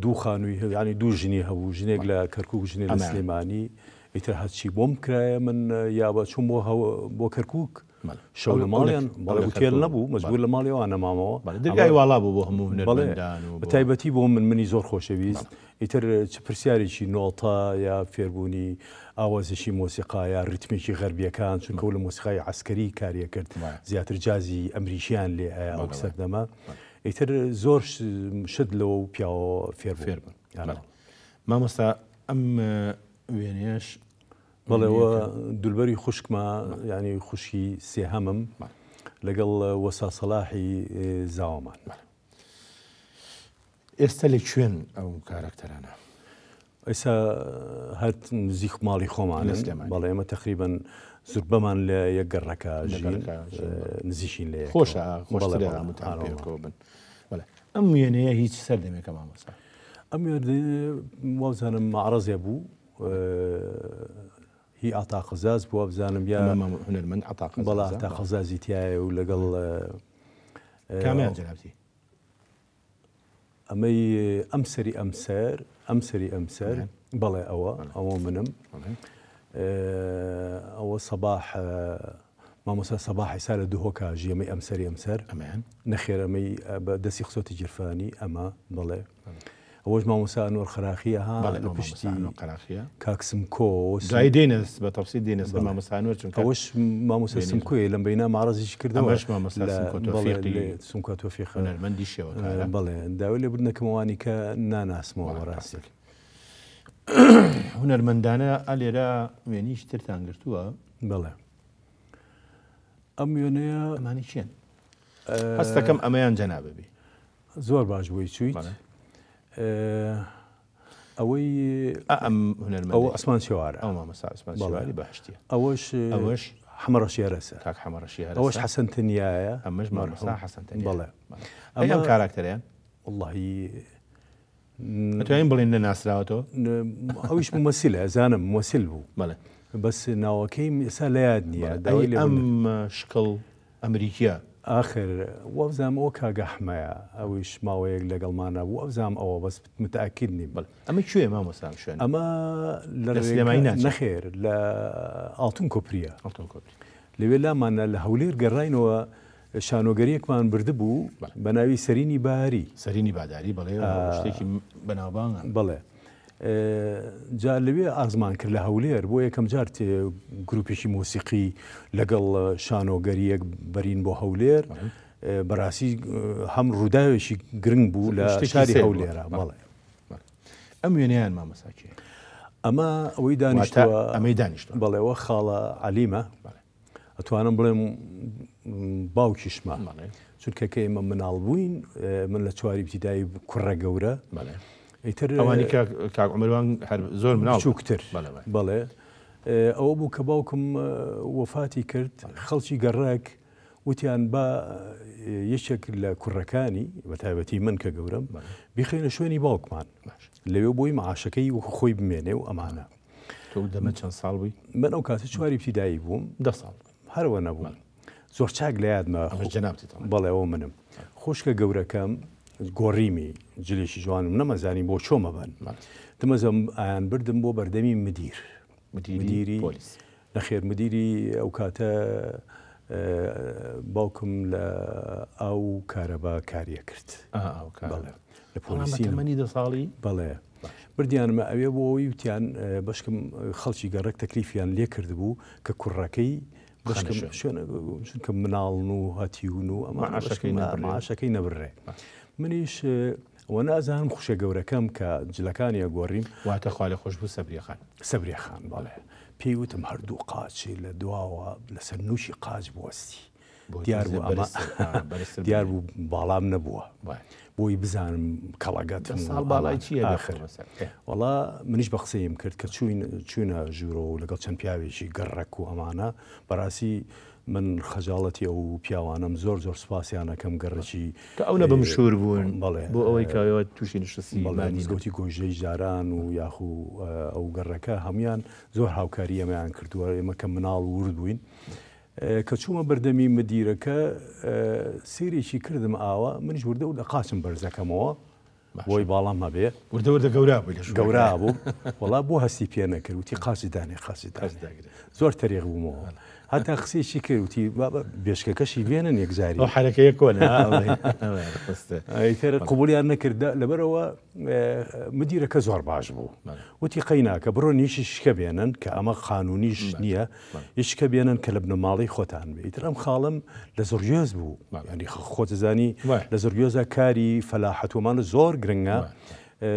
دوو خانووی هەبوو یانی دوو ژنی هەبوو ژنێک لە کەرکووک ژنێ لە سلێمانی ئیتر هەرچی بۆم کرایە من یا بە چووم بۆ بۆ کەرکووک شەو لە ماڵیان بەڵێ ئوتێل نەبوو مەجبوور لە ماڵی ئەوان نەمامەوە. دەرگای واڵا بوو بۆ هەموو هونەرمەندان و بە تایبەتی بۆ من منی زۆر خۆشەویست ئیتر چ پرسیارێکی نۆتە یا فێربوونی ئاوازێکی مۆسیقا یا ریتمێکی غەربیەکان چونکە لە مۆسیقای عەسکەری کاریە کرد زیاتر جازی ئەمریکیان لێ ئەیا ئەو سەردەمە ئیتر زۆر شت لەوە و پیاوە فێر بوون. مامۆستا ئەم وێنەیەش بەڵێ ئەوە دولبەری خوشکمە یانی خوشکی سێهەمم لەگەڵ وەسا سەلاحی زاوامان. ئێستا لە کوێن ئەو کارەکتەرانە؟ ئێستا هەر نزیک ماڵی خۆمان بەڵێ ئێمە تقریبن زوربەمان لە یەک گەڕەکە نزیکین لە خۆشە خۆشترە هەمووتان پێکەوە بن. بەڵێ ئەم وێنەیە هیچ سەردەمێکە مامۆستا؟ ئەم وێنەیە وابزانم مەعرەزێ بوو هی عەتا قەزاز بوو وابزانم یا هونەرمەند عەتا قەزاز بەڵێ عەتا قەزازی تایە و لەگەڵ کامیان جەنابتی؟ ئەمەی ئەم سەری ئەم سەر ئەم سەری ئەم سەر بەڵێ ئەوە ئەوە منم ئەوە سەباح مامۆستا سەباح ئیسا لە دهۆکا ژی ئەمەی ئەم سەری ئەم سەر ئەمەیان نەخێر ئەمەی بە دەستی خسۆتی جرفانی ئەمە بەڵێ ئەوەش مامۆستا ئەنوەر خەراخیە ها بەڵێ لە ئەوە پشتی مامۆستا ئەنوەر قەراخیە کاک سمکۆ دوایی دێنە بە تەفسیل دێنە سەر مامۆستا ئەنوەر چونکە ئەوەش مامۆستا بێنین. سمکۆیە لەم بەینا مەعرەزیشی کردەوە ئەمەش مامۆستا لە سمکۆ بەڵێ تۆفیقی لە سمکۆ تۆفیقە هونەرمەندی شێوەکارە بەڵێ داوای لێبوردن دەکەم ئەوانی کە ناناسمەوە بەڵێ بەڕاستی. ڕاستەکەی. هونەرمەندانە ئا لێرە وێنیش ترتان گرتووە. بەڵێ. ئەم وێنەیە ئەمانە کێن؟ هەستەکەم ئەمەیان جەنابە بی. زۆر باش بۆی چوویت. ئەوەی ئەم هونەرمەندە ئەوە عوسمان چێوارە. ئەو مامۆستا عوسمان چێواری بەهەشتیە. ئەوەش ئەوەش حەمە ڕەشی هەرەسە. کاک حەمە ڕەشی هەرەسە. ئەوەش حەسەن تەنیایە. ئەمەش مامۆستا حەسەن تەنیا. بەڵێ. ئەمە ئەم کاراکتەرەیان؟ وەڵڵاهی ئەتوانین بڵێین نەناسراوەتەوە؟ ئەویش مومەسیلە ئەزانم مومەسیل بوو. بەڵێ. بەس ناوەکەیم ئێستا لە یاد نییە. داوای لێ ئەم شکڵ ئەمریکیە. ئاخر وابزانم ئەوە کاک ئەحمەیە ئەویش ماوەیەک لەگەڵمانا بوو ئەوزانم ئەوە بەس متاکید نیم. بەڵێ ئەمە کوێیە مامۆستا ئەم شوێنە؟ ئەمە لە لە سلێمانی ناچێ؟ نەخێر لە ئاڵتون کۆپریە. ئاڵتون کۆپری. لەوێ لاماننا لە هەولێر گەڕاینەوە شانۆگەریەکمان بردبوو بە ناوی سەرینی باری. سەرینی باداری بەڵێ شتێکی بەناوبانگە. بەڵێ. جا لەوێ ئازمان کرد لە هەولێر بۆ یەکەم جار گروپێکی مۆسیقی لەگەڵ شانۆگەریەک بەرین بۆ هەولێر بەڕاستی هەم ڕووداوێکی گرنگ بوو لە شاری هەولێرە بەڵێ. ئەم وێنەیان مامۆستا کێ؟ ئەمە ئەوەی دانیشتووە ئەمەی دانیشتووە بەڵێ وە خاڵە عەلیمە. ئەتوانم بڵێم باوکیشمە چونکە کە ئێمە مناڵ بووین من لە چواری ابتدایی کوڕە گەورە ئیتر ئەوانی کاک عومەروان هەر زۆر مناڵ بچووکتر بەڵێ ئەوە بوو کە باوکم وەفاتی کرد خەڵکی گەڕەک وتیان با یەکێک لە کوڕەکانی بە تایبەتی من کە گەورەم بیخەینە شوێنی باوکمان لەوێ بۆی معاشەکەی وەکو خۆی بمێنێ و ئەمانە. تۆ دەمە چەند ساڵ بووی؟ من ئەو کاتە چواری ابتدایی بووم. دە ساڵ. هەروە نەبووم. زۆر چاک لە یادمە. ئەمە جەنابتی تەڵێ. بەڵێ ئەوە منم. خوشکە گەورەکەم گۆڕیمی جلێکی جوانم نەمەزانی بۆ چۆ مەبەن. دمەزم ئایان بردم بۆ بەردەمی مدیر. مدیری پۆلیس. نەخێر مدیری ئەو کاتە باوکم لە ئاو و کارەبا کاریە کرد. بەڵێ. لە پۆلیسی تەمەنی دە ساڵی؟ بەڵێ. بردیانمە ئەوێ بۆ ئەوەی وتیان بەشکم خەڵکی گەڕەک تەکلیفیان لێ کردبوو کە کوڕەکەی بەشکم شوێن چونکە مناڵن و هەتیون و ئەمە معاشەکەی نەبڕێ. منیش وە نازانم خوشە گەورەکەم کە جلەکانی ئەگۆڕیم. واتە خوالێخۆشبوو سەبریە خان. سەبریە خان بەڵێ. پێی وتم هەردوو قاچی لە دواوە لەسەر نووکی قاچ بوەستی. دیار بوو ئەمە دیار بوو باڵام نەبووە. بۆی بزانم کەڵەگەتم ساڵ باڵای چییە ئاخر. وەڵا منیش بە قسەیم کرد کە چووین چووینە ژوورەوە و لەگەڵ چەند پیاوێکی گەڕەک و ئەمانە بەڕاستی من خەجاڵەتی ئەو پیاوانەم زۆر زۆر سوپاسیان ئەکەم گەڕەکی کە ئەو نە بمشوور بوون بەڵێ بۆ ئەوەی کە ئێوە تووشی نشستی بەڵێ مزگەوتی گۆیژەی جاران و یاخو ئەو گەڕەکە هەموویان زۆر هاوکاری ئێمەیان کردووە ئێمە کە مناڵ ورد بووین کە چوومە بەردەمی مدیرەکە سێرێکی کردم ئاوا منیش وردە وردە قاچم بەرزەکەمەوە بۆی باڵام هەبێ. وردە وردە گەورا بووی لە ژوورەکە. گەورا بووم. وەڵا بۆ هەستی پێ نەکرد وتی قاچت دانێ قاچت دانێ. زۆر تەریق بوومەوە. هەتا قسەیەکی کرد وتی بابە بێشکەکەشی بێنن یەکجاری. ئەو حەرەکەیە کۆنە. ئیتر قبوڵیان نەکرد لەبەرئەوە مدیرەکە زۆر باش بوو. وتی قەیناکە بڕۆن یەکی شکە بێنن کە ئەمە قانونیش نییە یشکە بێنن کە لە بنەماڵەی خۆتان بێ ئیتر ئەم خاڵم لە زڕگوێز بوو ینی خۆتزانی لە زڕگوێزە کاری فەلاحەتۆمانە زۆر گرنگە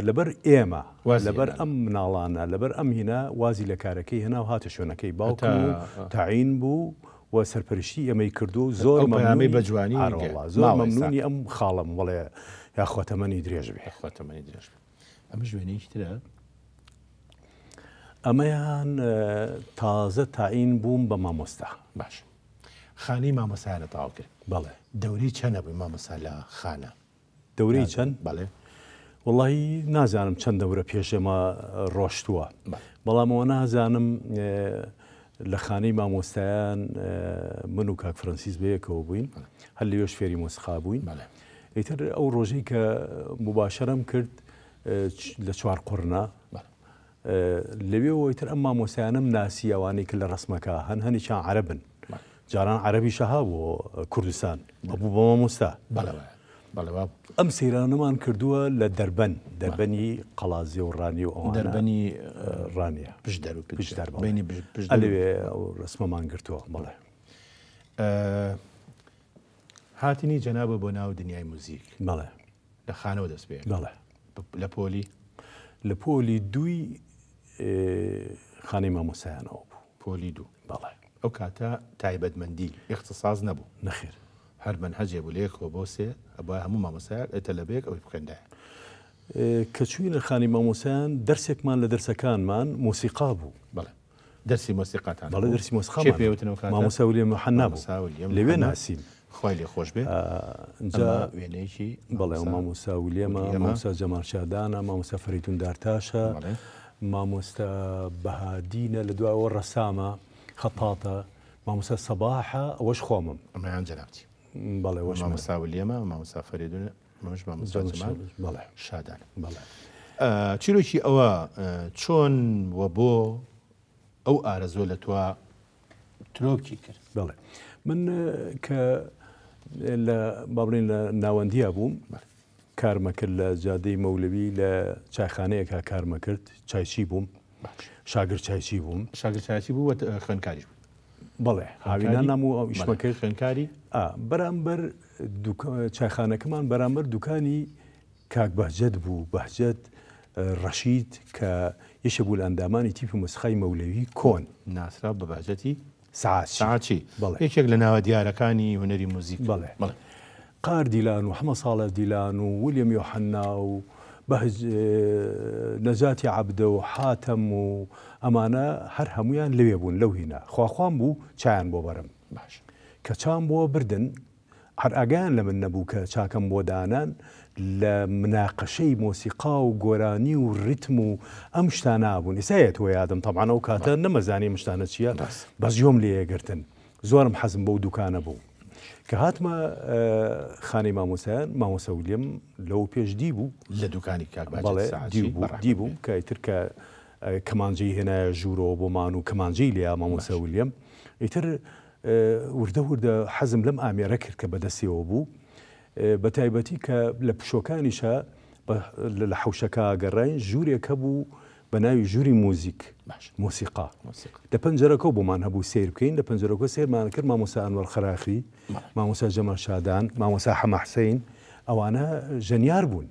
لەبەر ئێمە لەبەر ئەم مناڵانە لەبەر ئەم هینا وازی لە کارەکەی هێنا و هاتە شوێنەکەی باوکم و تاعین بوو و سەرپەرشتی ئێمەی کردو و زۆر مەمنونی بە جوانی زۆر مەمنونی ئەم خاڵم وڵێ یاخوا تەمەنی درێژ بێ تەمەنی درێژ بێ. ئەمەش وێنەیەکی ترە؟ ئەمەیان تازە تاین بووم بە مامۆستا. باش خانەی مامۆستایانە تەواو کرد. بەڵێ. دەورەی چەنە بووی مامۆستا لە خانە؟ دەورەی چەند؟ بەڵێ. وەڵی نازانم چەند دەورە پێش ئێمە ڕۆشتووە بەڵام ئەوە نازانم لە خانەی مامۆستایان من و کاک فرەنسیس بەیەکەوە بووین هەر لەوێش فێری مۆسیقا بووین ئیتر ئەو ڕۆژەی کە موباشەرەم کرد لە چوارقوڕنە لەوێەوە ئیتر ئەم مامۆستایانەم ناسی ئەوانەی کە لە ڕسمەکە هەن هەنێکیان عەرەبن جاران عەرەبی شەها بۆ کوردستان ئەبوو بە مامۆستا ئەم سەیرانەمان کردووە لە دەربەن دەربەنی قەڵازێ و ڕانی و ئەوانە دەربەنی ڕانیە پشدەر و پشدەر بەینی پشدەر لەوێ ئەو ڕسمەمان گرتووە بەڵێ. هاتنی جەنابە بۆ ناو دنیای موزیک بەڵێ. لە خانەوە دەست پێ بەڵێ. لە پۆلی؟ لە پۆلی دووی خانەی مامۆستایانەوە بوو. پۆلی دوو. بەڵێ. ئەو کاتە تایبەتمەندی، ئیختساس نەبوو. نەخێر. هەر مەنهەجێ بوو لە یەکەوە بۆ سێ، ئەبوایە هەموو مامۆستایەک، تەلەبەیەک ئەوەی بخوێندایە. کە چووینە خانی مامۆستایان، دەرسێکمان لە دەرسەکانمان مۆسیقا بوو. بەڵێ. دەرسی مۆسیقاتان بەڵێ دەرسی مۆسیقامان. کێ پێی وتن ئەو کاتە؟ مامۆستا ولیەم یوحەنا بوو. مامۆستا ولیەم لەوێ ناسیم. خوای لێ خۆش بێ. ئینجا ئەمە وێنەیەکی بەڵێ ئەو مامۆستا ولیەمە، مامۆستا جەمال شادانە، مامۆستا فەرەیدوون دارتاشە، مامۆستا بەهادینە، لە دوای ئەوە ڕەسامە، خەتاتە، مامۆستا سەباحە، ئەوەش خۆمم. ئەمەیان جەنابتی. بەڵێ ئەوەش منم. مامۆستا ولیەمە، مامۆستا فەرەیدوونە، ئەمەش مامۆستا جەمال شادانە. بەڵێ. چیرۆکی ئەوە چۆن و بۆ ئەو ئارەزووە لە تۆ ترۆکی کرد؟ بەڵێ من کە لە با بڵێین لە ناوەندیا بووم کارمە کرد لە جادەی مەولەوی لە چایخانەیەکا کارمە کرد چایچی بووم شاگر چایچی بووم. شاگر چایچی بوو و خوێندکاریش بوو. بەڵێ هاوینان نام و ئەو ئیشمە کرد. خوێندکاری؟ بەرامبەر چایخانەکەمان بەرامبەر دوکانی کاک بەهجەت بوو، بەهجەت ڕەشید کە یەکێک بوو لە ئەندامانی تیپی مۆسیقای مەولەوی کۆن. ناسراو بە بەهجەتی سەعاتچی. سەعاتچی. بەڵێ. یەکێک لە ناوە دیارەکانی هونەری موزیک. بەڵێ. بەڵێ. قار دیلان و حەمە ساڵح دیلان و ولیەم یۆحەنا و بەهج نەجاتی عەبدە و حاتەم و ئەمانە هەر هەموویان لەوێ بوون لەو هینە. خواخوام بوو چایان بۆ بەرم. باش. کە چام بۆ بردن هەر ئاگایان لە من نەبوو کە چاکەم بۆ دانان، لە مناقەشەی مۆسیقا و گۆرانی و ریتم و ئەم شتانە بوون. ئێستا یەتەوە یادم، تەبعەن ئەو کاتە نەمەزانی ئەم شتانە چییە، بەس گوێم لێ ئەگرتن. زۆرم حەزم بەو دوکانە بوو. کە هاتمە خانەی مامۆستایان، مامۆستا ولیەم لەوە پێش دی بوو. لە دوکانی کاک باجەت بەڵێ، سەعاتچی، دی بوو، بە ڕەحمەت دی بووم بێ. کە ئیتر کە کەمانجەی هێنایە ژوورەوە بۆمان و کەمانجەی لێیا مامۆستا ولیەم، ئیتر وردە وردە حەزم لەم ئامێرە کرد کە بەدەستیەوە بوو، بە تایبەتی کە لە پشۆکانیشا لە حەوشەکە گەڕاین ژوورێک هەبوو بە ناوی ژووری موزیک، مۆسیقا. لە پەنجەرەکەو بۆمان هەبوو سەیر بکەین، لە پەنجەرەکە سەیرمان کرد مامۆستا ئەنوەر خەراخی، مامۆستا جەمال شادان، مامۆستا حەمە حسین، ئەوانە ژەنیار بوون.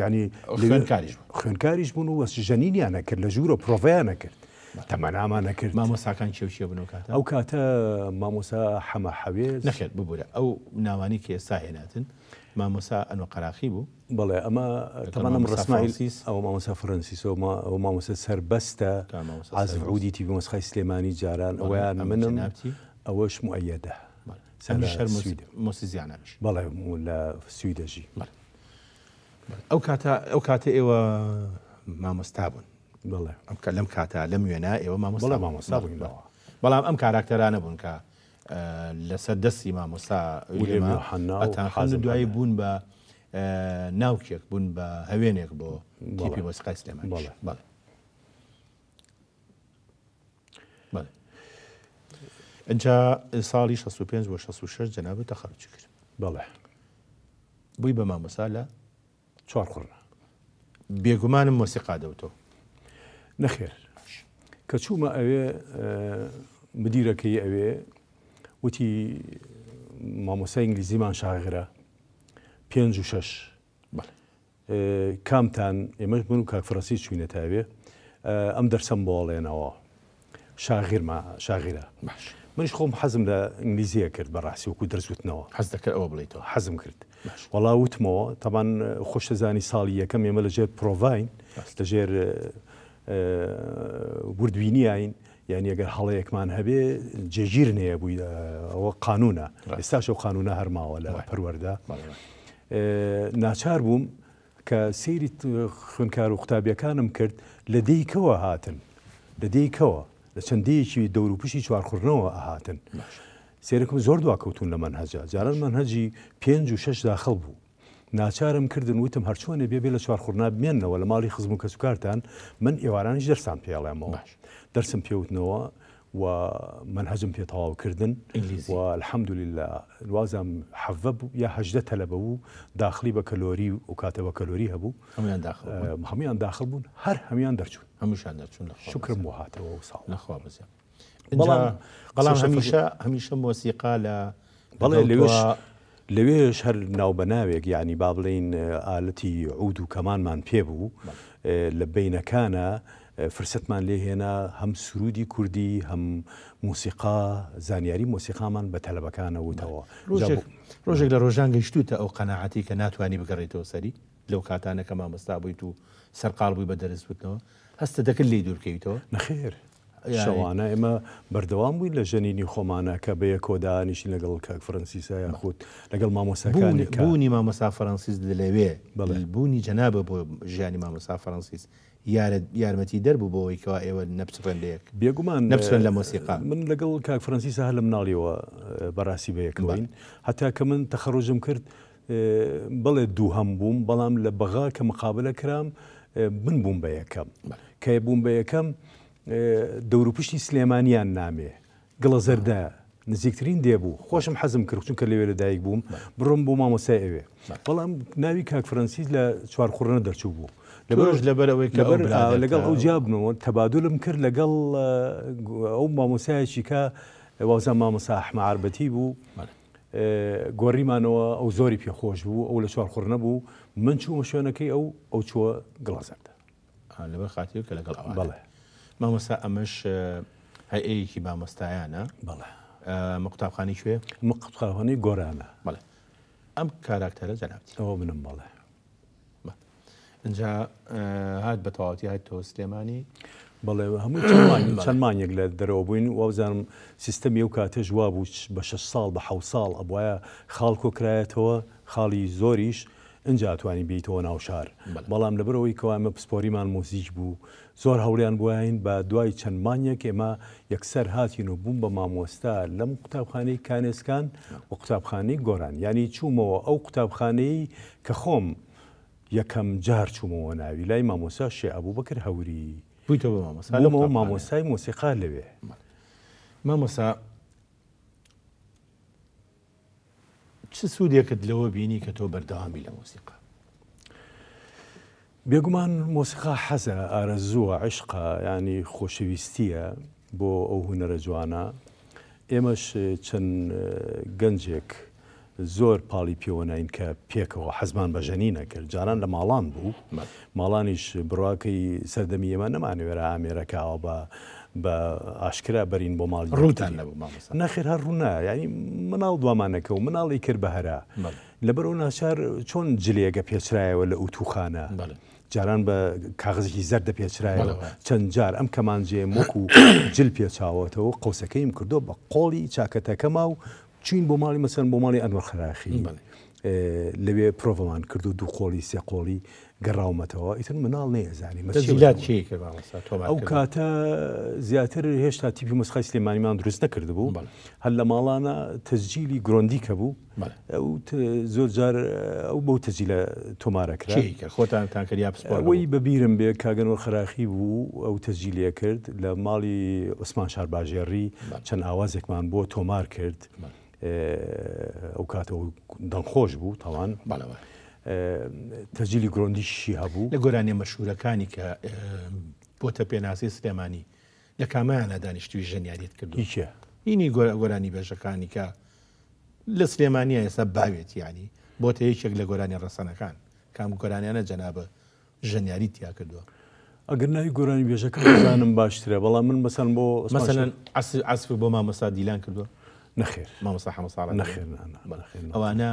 یعنی خوێندکاریش بوون. خوێندکاریش بوون و وەس ژەنینیان نەکرد، لە ژوورە پرۆڤەیان نەکرد، تەمەنامان نەکرد. مامۆستاکان کێ و کێ بوون ئەو کاتە؟ ئەو کاتە مامۆستا حەمە حەوێز. نەخێر ببوورە، ئەو ناوانەی کە ئێستا هێناتن، مامۆستا ئەنوەر قەراخی بوو؟ بەڵێ، ئەمە لەگەڵ تەبعەن ئەم مامۆستا ڕەسمای فڕەنسیس. ئەوە مامۆستا فڕەنسیس، ئەوە مامۆستا سەربەستە، تا مامۆستا عازف سەربەست. عودی تیپی مۆسیقای سلێمانی جاران، بەڵێ، ئەوەیان ئەمە منم، جەنابتی؟ ئەوەش موئەیەدە. بەڵێ. سەر ئەمیش هەر سویدە. مۆسیزیانەمیش. بەڵێ، لە سویدە ژی. بەڵێ. ئەو کاتە، ئەو کاتە ئێوە مامۆستا بوون. بەڵێ. ئەم لەم کاتە، لەم وێنا ئێوە مامۆستا بەڵێ، بوون. مامۆستا بووین، بەڵێ. بەڵام ئەم کاراکتەرانە بوون کە لەسەر دەستی مامۆستا ولیەم ولیەم یۆحەنا و ئەتان خوێند و حازم دوایی حەمە. بوون بە ناوکێک، بوون بە هەوێنێک بۆ تیپی بەڵێ. مۆسیقای سلێمانیش. بەڵێ. بەڵێ. بەڵێ. ئینجا ساڵی 65 بۆ 66 جەنابت تەخەرج کرد. بەڵێ. بووی بە مامۆستا لە چوارقوڕنە. بێگومانم مۆسیقا دەوتۆ. نەخێر. کە چوومە ئەوێ، مدیرەکەی ئەوێ وتی مامۆستای ئینگلیزیمان شاغرە 5 و 6. بەڵێ. کامتان، ئێمەش من و کاک فڕەنسیس چووینەتە ئەوێ، ئەم دەرسەم بۆ ئەڵێنەوە. شاغرمە، شاغرە. باش. منیش خۆم حەزم لە ئینگلیزیە کرد بەڕاستی وەکو دەرس وتنەوە. حەز دەکرد ئەوە بڵێیتەوە؟ حەزم کرد. باش. وەڵا وتمەوە، تەبان خۆشەزانی ساڵی یەکەم ئێمە لەژێر پرۆڤاین، ڕاست. لەژێر وردبینیین، یعنی ئەگەر هەڵەیەکمان هەبێ جێگیر نەیە بووی، ئەوە قانونە. ڕاست. ئێستاش ئەو قانونە هەرماوە لە بەڵێ. پەروەردە. بەڵێ، بەڵێ. ناچار بووم کە سەیری خوێندکار و قوتابیەکانم کرد لە دێیکەوە هاتن، لە دێیکەوە، لە چەند دێیەکی دەوروپشتی چوارقوڕنەوە ئەهاتن. باش. سەیرەکم زۆر دواکەوتون لە مەنهەجە، جاران مەنهەجی 5 و 6 داخل بوو. ناچارم کردن وتم هەرچۆنێ بێ بێ لە چوارقوڕنا بمێننەوە لە ماڵی خزم و کەسوکارتان، من ئێوارانیش دەرسان پێڵێمەوە. باش. دەرسم پێوتنەوە و مەنهەجم پێ تەواو کردن. ئینگلیزی. و الحەمدوللە وازم حەڤە بوو یا 18 تەلەبە بوو داخلی بە کەلۆری و کاتە بە کەلۆری هەبوو. هەمویان داخل بوون. هەمویان داخل بوون، هەر هەمویان دەرچوون. هەمووشان دەرچوون، لە خوا شکرم بەزیاد. بۆ هاتەوە ئەو ساڵ. لە خوا بەزیاد. بەڵام بەڵام قسەشە هەمیشە مۆسیقا لە بەڵێ، لەگەڵ تۆ لەوێش هەر ناوبەناوێک، یعنی با بڵێین ئالەتی عود و کەمانمان پێ بوو. بەڵێ. لە بینەکانە، فرسەتمان لێ هێنا هەم سروودی کوردی هەم مۆسیقا زانیاری مۆسیقامان بە تەلەبەکانە وتەوە. ڕۆژێک لە ڕۆژان گەیشتووتە ئەو قەناعەتەی کە ناتوانی بگەڕێیتەوە سەری؟ لەو کاتانە کە مامۆستا بوویت و سەرقاڵ بووی بە دەرس وتنەوە، هەستت دەکرد لێی دوور بکەویتەوە؟ نەخێر. شەوانە ئێمە بەردەوام بووین لە ژەنینی خۆمانە کە بەیەکەوە دانیشین لەگەڵ کاک فەرەنسیسا یاخود لەگەڵ مامۆستاکانی کە. بوونی مامۆستا فەرەنسیس لەوێ، بوونی جەنابە بۆ ژیانی مامۆستا فەرەنسیس یارمەتیدەر بوو بۆ ئەوەی کەوا ئێوە نەپچڕێن لە یەک. بێگومان. نەپچڕێن لە مۆسیقا. من لەگەڵ کاک فەرەنسیسا هەر لە مناڵیەوە بەڕاستی بەیەکەوەین. هەتا کە من تەخەڕوجم کرد بەڵێ دووهەم بووم، بەڵام لە بەغا کە مقابلە کرام من بووم بە یەکەم. کە بووم بە یەکەم دەوروپشتی سلێمانیان نامێ گڵە زەردە نزیکترین دێ بوو خۆشم حەزم کرد چونکە لەوێ لەدایک بووم بڕۆم بۆ مامۆستای ئەوێ بەڵام ناوی کاک فرەنسیس لە چوارقوڕنە دەرچوو بوو لەبەرش لەبەرەوەی کە لەبەر لەگەڵ ئەو جیابنەوە تەبادلم کرد لەگەڵ ئەو مامۆسایەکی کە وازان مامۆسا ئەحمە عربەتی بوو گۆڕیمانەوە ئەو زۆری پێخۆش بوو ئەو لە چوارقوڕنە بوو من چوومە شوێنەکەی ئەو ئەو چووە گڵەزەردە لەبەر خاتری کە لەگەڵ ئەوان. بەڵێ. مامۆستا ئەمەش هەیئەیەکی مامۆستایانە. بەڵێ. ئەمە قوتابخانەی کوێ؟ ئەمە قوتابخانەی گۆرانە. بەڵێ. ئەم کاراکتەرە جەنابتی. ئەوە منم بەڵێ. ئینجا هات بە تەواوەتی هاتەوە سلێمانی. بەڵێ هەموو چەند مانگێک لە دەرەوە بووین وابزانم سیستەمی ئەو کاتەش وابوو بە شەش ساڵ بە حەوت ساڵ ئەبوایە خاڵ کۆکرایەتەوە خاڵی زۆریش ئینجا ئەتوانی بێیتەوە ناو شار بەڵام لەبەرئەوەی کەوا ئێمە پسپۆریمان موزیک بوو زۆر هەوڵیان بۆیاین بە دوای چەند مانگێک ئێمە یەکسەر هاتین و بووم بە مامۆستا لەم قوتابخانەی کانێسکان و قوتابخانەی گۆران یانی چوومەوە ئەو قوتابخانەی کە خۆم یەکەم جار چوومەوە ناوی لای مامۆستا شێ ئەبوبەکر هەوری بوویتەوە مامۆستا بوومەوە مامۆستای مۆسیقا لەوێ. مامۆستا چ سوودێکت لەوە بینی کە تۆ بەردەوام بی لە مۆسیقا؟ بێگومان مۆسیقا حەزە، ئارەزووە، عیشقە، یانی خۆشەویستییە بۆ ئەو هونەرە جوانە. ئێمەش چەند گەنجێک زۆر پاڵی پێوە ناین کە پێکەوە حەزمان بە ژەنینە کرد. جاران لە ماڵان بوو، ماڵانیش بڕواکەی سەردەمی ئێمە نەمانەوێرا ئامێرەکە ئاوا بە بە ئاشکرا بەرین بۆ ماڵی ڕووتان نەبوو مامۆستا؟ نەخێر هەر ڕوو نا یانی مناڵ دوامانەکە و مناڵی کرد بە هەرا لەبەر ئەو ناچار چۆن جلێگە پێچرایەوە لە ئوتوخانە جاران بە کاغزێکی زەرد دەپێچرایەوە چەند جار ئەم کەمانجەیەم وەکو جل پێچاوەتەوە قەوسەکەیم کردو بە قۆڵی چاکەتەکەما و چوین بۆ ماڵی مەسەن بۆ ماڵی ئەنوەر خەراخی لەوێ پرۆڤەمان کرد و دوو قۆڵی سێ قۆڵی گەڕاومەتەوە ئیتر مناڵ نەیەزانی مەسیلات چی کرد مامۆستا تۆمار ئەو کاتە زیاتر هێشتا تیپی مۆسیقای سلێمانیمان دروست نەکردبوو هەر لە ماڵانە تەسجیلی گرۆندیکە بوو ئەو زۆر جار ئەو بەو تەسجیلە تۆمارە کرا خۆتانتان کرد یا پسپۆڕ ئەوەی بەبیرم بێ کاگەنۆر خەراخی بوو ئەو تەسجیلە کرد لە ماڵی عوسمان شارباژێڕی چەند ئاوازێکمان بۆ تۆمار کرد ئەو کاتە دەنگخۆش بوو تاوان تەجیلی گرۆندیشی هەبوو لە گۆرانیە مەشهورەکانی کە بۆتە پێناسی سلێمانی لە کامەیانە دانیشتوی ژەنیاریت کردو هیچە هینی گۆرانی بێژەکانی کە لە سلێمانیا ئێستا باوێت ینی بۆتە یەکێک لە گۆرانی ڕەسەنەکان کام گۆرانیانە جەنابە ژەنیاریت تیا کردووە. ئەگەر ناوی گۆرانیبێژەکە بزانم باشترە بەڵام من مەسەن بۆ مەسەلەن عەسف بۆ مامۆستا دیلان کردووە؟ نەخێر. مامۆستا حەمە ساڵح نەخێر نەخێر ئەوانە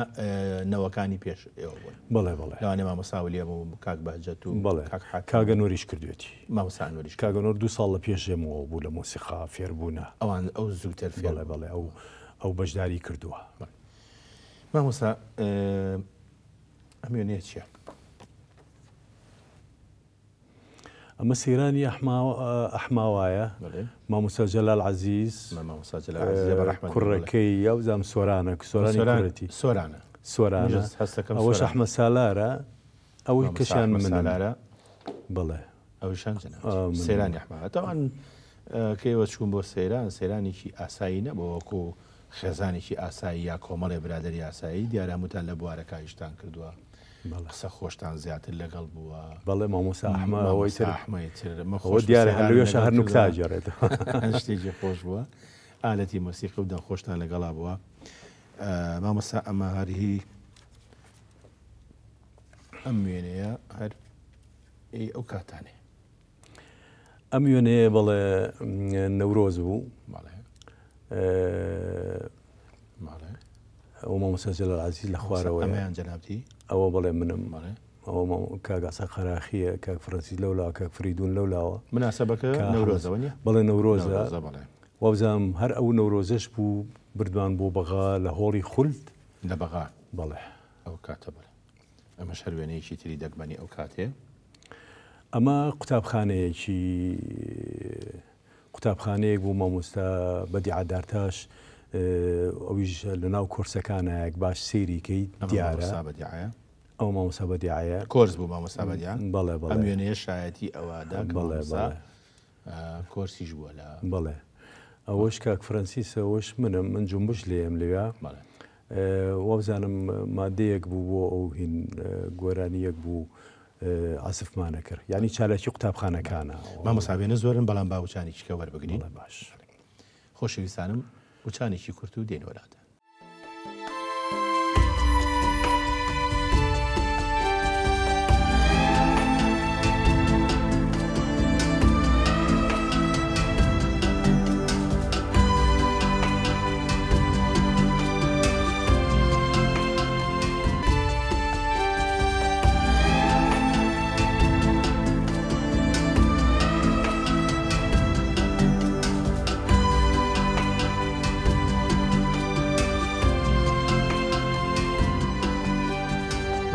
نەوەکانی پێش ئێوە بوون. بەڵێ بەڵێ. لەوانەیە مامۆستا ولیەم و کاک بەهجەت و بەڵێ کاک حاکم. کاگە نۆریش کردوێتی. مامۆستا ئەنوەریش. کاگە نۆر دوو ساڵ لە پێش ئێمەوە بوو لە مۆسیقا فێربوونە. ئەوان ئەو زووتر فێر بەڵێ بەڵێ ئەو ئەو بەشداری کردووە. مامۆستا ئەم وێنەیە چییە؟ ئەمە سەیرانی ئەحماوایە مامۆستا جەلال عەزیز کوڕەکەی یاوزام سۆرانە سۆرانی کوڕەتی سۆرانە سۆرانە ئەوەش ئەحمە سالارە ئەوەی کەشیان منە بەڵێ ئەوشان سەیرانی ئەحمە تاوان کە ئێوە چوون بۆ سەیران سەیرانێکی ئاسایی نەبوو وەکو خێزانێکی ئاسایی یا کۆمەڵێ برادەری ئاسایی دیارە هەمووتان لە بوارەکە ئیشتان کردووە قسە خۆشتان زیاتر لەگەڵ بووە. بەڵێ مامۆستا ئەحمە ئەوەی تر ئەحمەی تر مە خۆش دیارە هەر لەوێشە هەر نوکتە ئەگێڕێتەوە. شتێکی خۆش بووە ئالەتی مۆسیقی و دەنگخۆشتان لەگەڵا بووە مامۆستا ئەمە هەر هی ئەم وێنەیە هەر ئەو کاتانەیە. ئەم وێنەیە بەڵێ نەورۆز بوو. ئەوە مامۆستا جەلال عەزیز لە خوارەوەیە. ئەمەیان جەنابتی؟ ئەوە بەڵێ منم. ئەوە کاک عەسا قەراخییە، کاک فرەنسیس لەولاوە، کاک فریدون لەولاوە. مناسەبەکە نەورۆزەوە نییە؟ بەڵێ نەورۆزە. وابزانم هەر ئەو نەورۆزەش بوو بردمان بۆ بەغا لە هۆڵی خولد. لە بەغا؟ بەڵێ. ئەو کاتە بەڵێ. ئەمەش هەر وێنەیەکی تری دەگمەنی ئەو کاتەیە. ئەمە قوتابخانەیەکی قوتابخانەیەک بوو مامۆستا بەدیعە دارتاش ئەویش لە ناو کۆرسەکانایەک باش سەیری کەی دیارە. مامۆستا بەدیعەیە؟ ئەو مامۆستا بەدیعەیە. کۆرس بوو مامۆستا بەدیعە؟ بەڵێ بەڵێ. ئەم وێنەیە شایەتی ئەوە دا کە مامۆستا کۆرسیش بووە لە. بەڵێ. ئەوەش کاک فرەنسیسە ئەوەش منم من جونبش لێم لەویا. وابزانم مادەیەک بوو بۆ ئەو هین گۆرانییەک بوو عەزفمان ئەکرد یانی چالاکی قوتابخانەکانە. مامۆستا وێنە زۆرن بەڵام با وچانێکی کە وەربگرین. بەڵێ باش. خۆشەویستانم وچانێکی کورت و دێینەوە لاتان.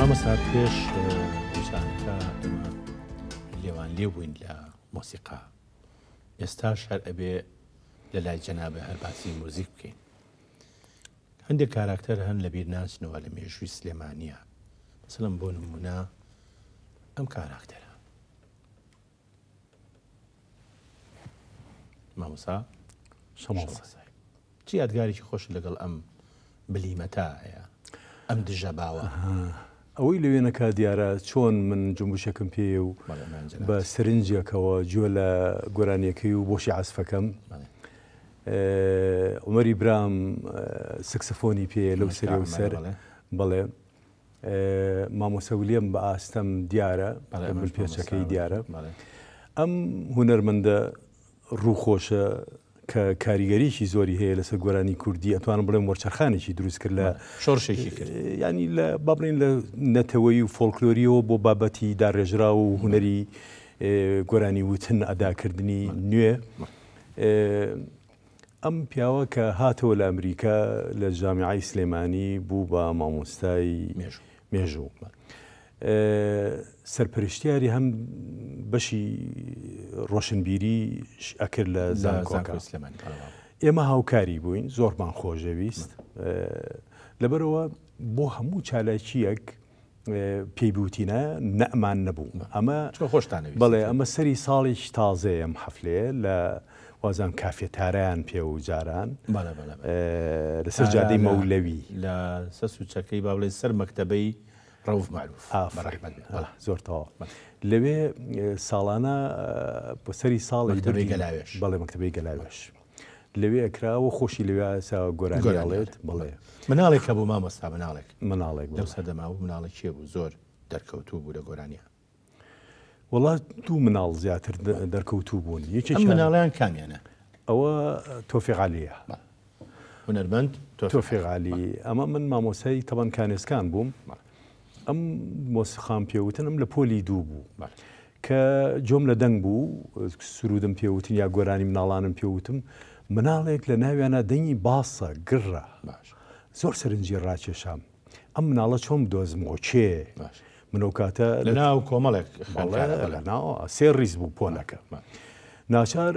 مامۆستا پێش وچانەکە ئێمە لێوان لێ بووین لە مۆسیقا ئێستاش هەر ئەبێ لە لای جەنابە هەر باسی موزیک بکەین هەندێک کاراکتەر هەن لە بیر ناچنەوە لە مێژووی سلێمانیە مەسەلەن بۆ نمونە ئەم کاراکتەرە مامۆسا شەماڵ چ یادگارێکی خۆش لەگەڵ ئەم بلیمەتە هەیە ئەم دژە باوە؟ ئەوەی لە وێنەکە دیارە چۆن من جمبوشێکم پێیە و بە سەرنجێکەوە گوێ لە گۆرانیەکەی و بۆشی عەزفەکەم. عومەری برام سکسفۆنی پێیە لەو سەری و سەر بەڵێ مامۆستا ولیەم بە ئاستەم دیارە بە پێچەکەی دیارە ئەم هونەرمەندە ڕووخۆشە کە کاریگەریی زۆری هەیە لەسەر گۆرانی کوردی ئەتوانم بڵێم وەرچەرخانێکی دروست کرد لە شۆڕشێکی کرد ینی لە با بڵێین لە نەتەوەیی و فۆلکلۆریەوە بۆ بابەتی داڕێژراو و هونەری گۆرانی وتن ئەداکردنی نوێ ئەم پیاوە کە هاتەوە لە ئەمریکا لە جامیعەی سلێمانی بوو بە مامۆستای مێژوو. سەرپەرشتیاری هەم بەشی ڕۆشنبیری ئەکرد لە زانکۆکە. ئێمە هاوکاری بووین زۆرمان خۆشەویست لەبەرەوە بۆ هەموو چالاکیەک پێی بوتینە نەمان نەبوو ئەمە خۆشتان بەڵێ ئەمە سەری ساڵێکی تازەیە ئەم حەفلەیە لە وازان کافێ تارایان پێ و جاران لەسەر جادەی مەولەوی لە سەر سوچەکەی با بڵێن سەر مەکتەبەی ڕەوف مەعروف ئافەرین زۆر تەواو لەوێ ساڵانە بۆ سەری ساڵی مەکتەبەی گەلاوێژ بەڵێ مەکتەبەی گەلاوێژ لەوێ ئەکرا و خۆشی لەوێ ئاسا گۆرانی ئەڵێت بەڵێ مناڵێک هەبوو مامۆستا مناڵێک مناڵێک لەو سەردەما بوو مناڵێک کێ بوو زۆر دەرکەوتوو بوو لە گۆرانیە وەڵا دوو مناڵ زیاتر دەرکەوتوو بوون یەکێکیان مناڵیان کامیانە؟ ئەوە تۆفیق عەلیە. هونەرمەند تۆفیق عەلی ئەمە من مامۆستای تەبەن کانێسکان بووم ئەم مۆسیقام پێوتن ئەم لە پۆلی دوو بوو کە جۆم لە دەنگ بوو سرودم پێوتن یا گۆرانی مناڵانم پێوتم مناڵێک لە ناویانە دەنگی باسە گڕە زۆر سەرنجی ڕاکێشام ئەم مناڵە چۆن بدۆزمەوە کێ من ئەو کاتە لە ناو کۆمەڵێک لەناو سێ ڕیز بوو پۆلەکە ناچار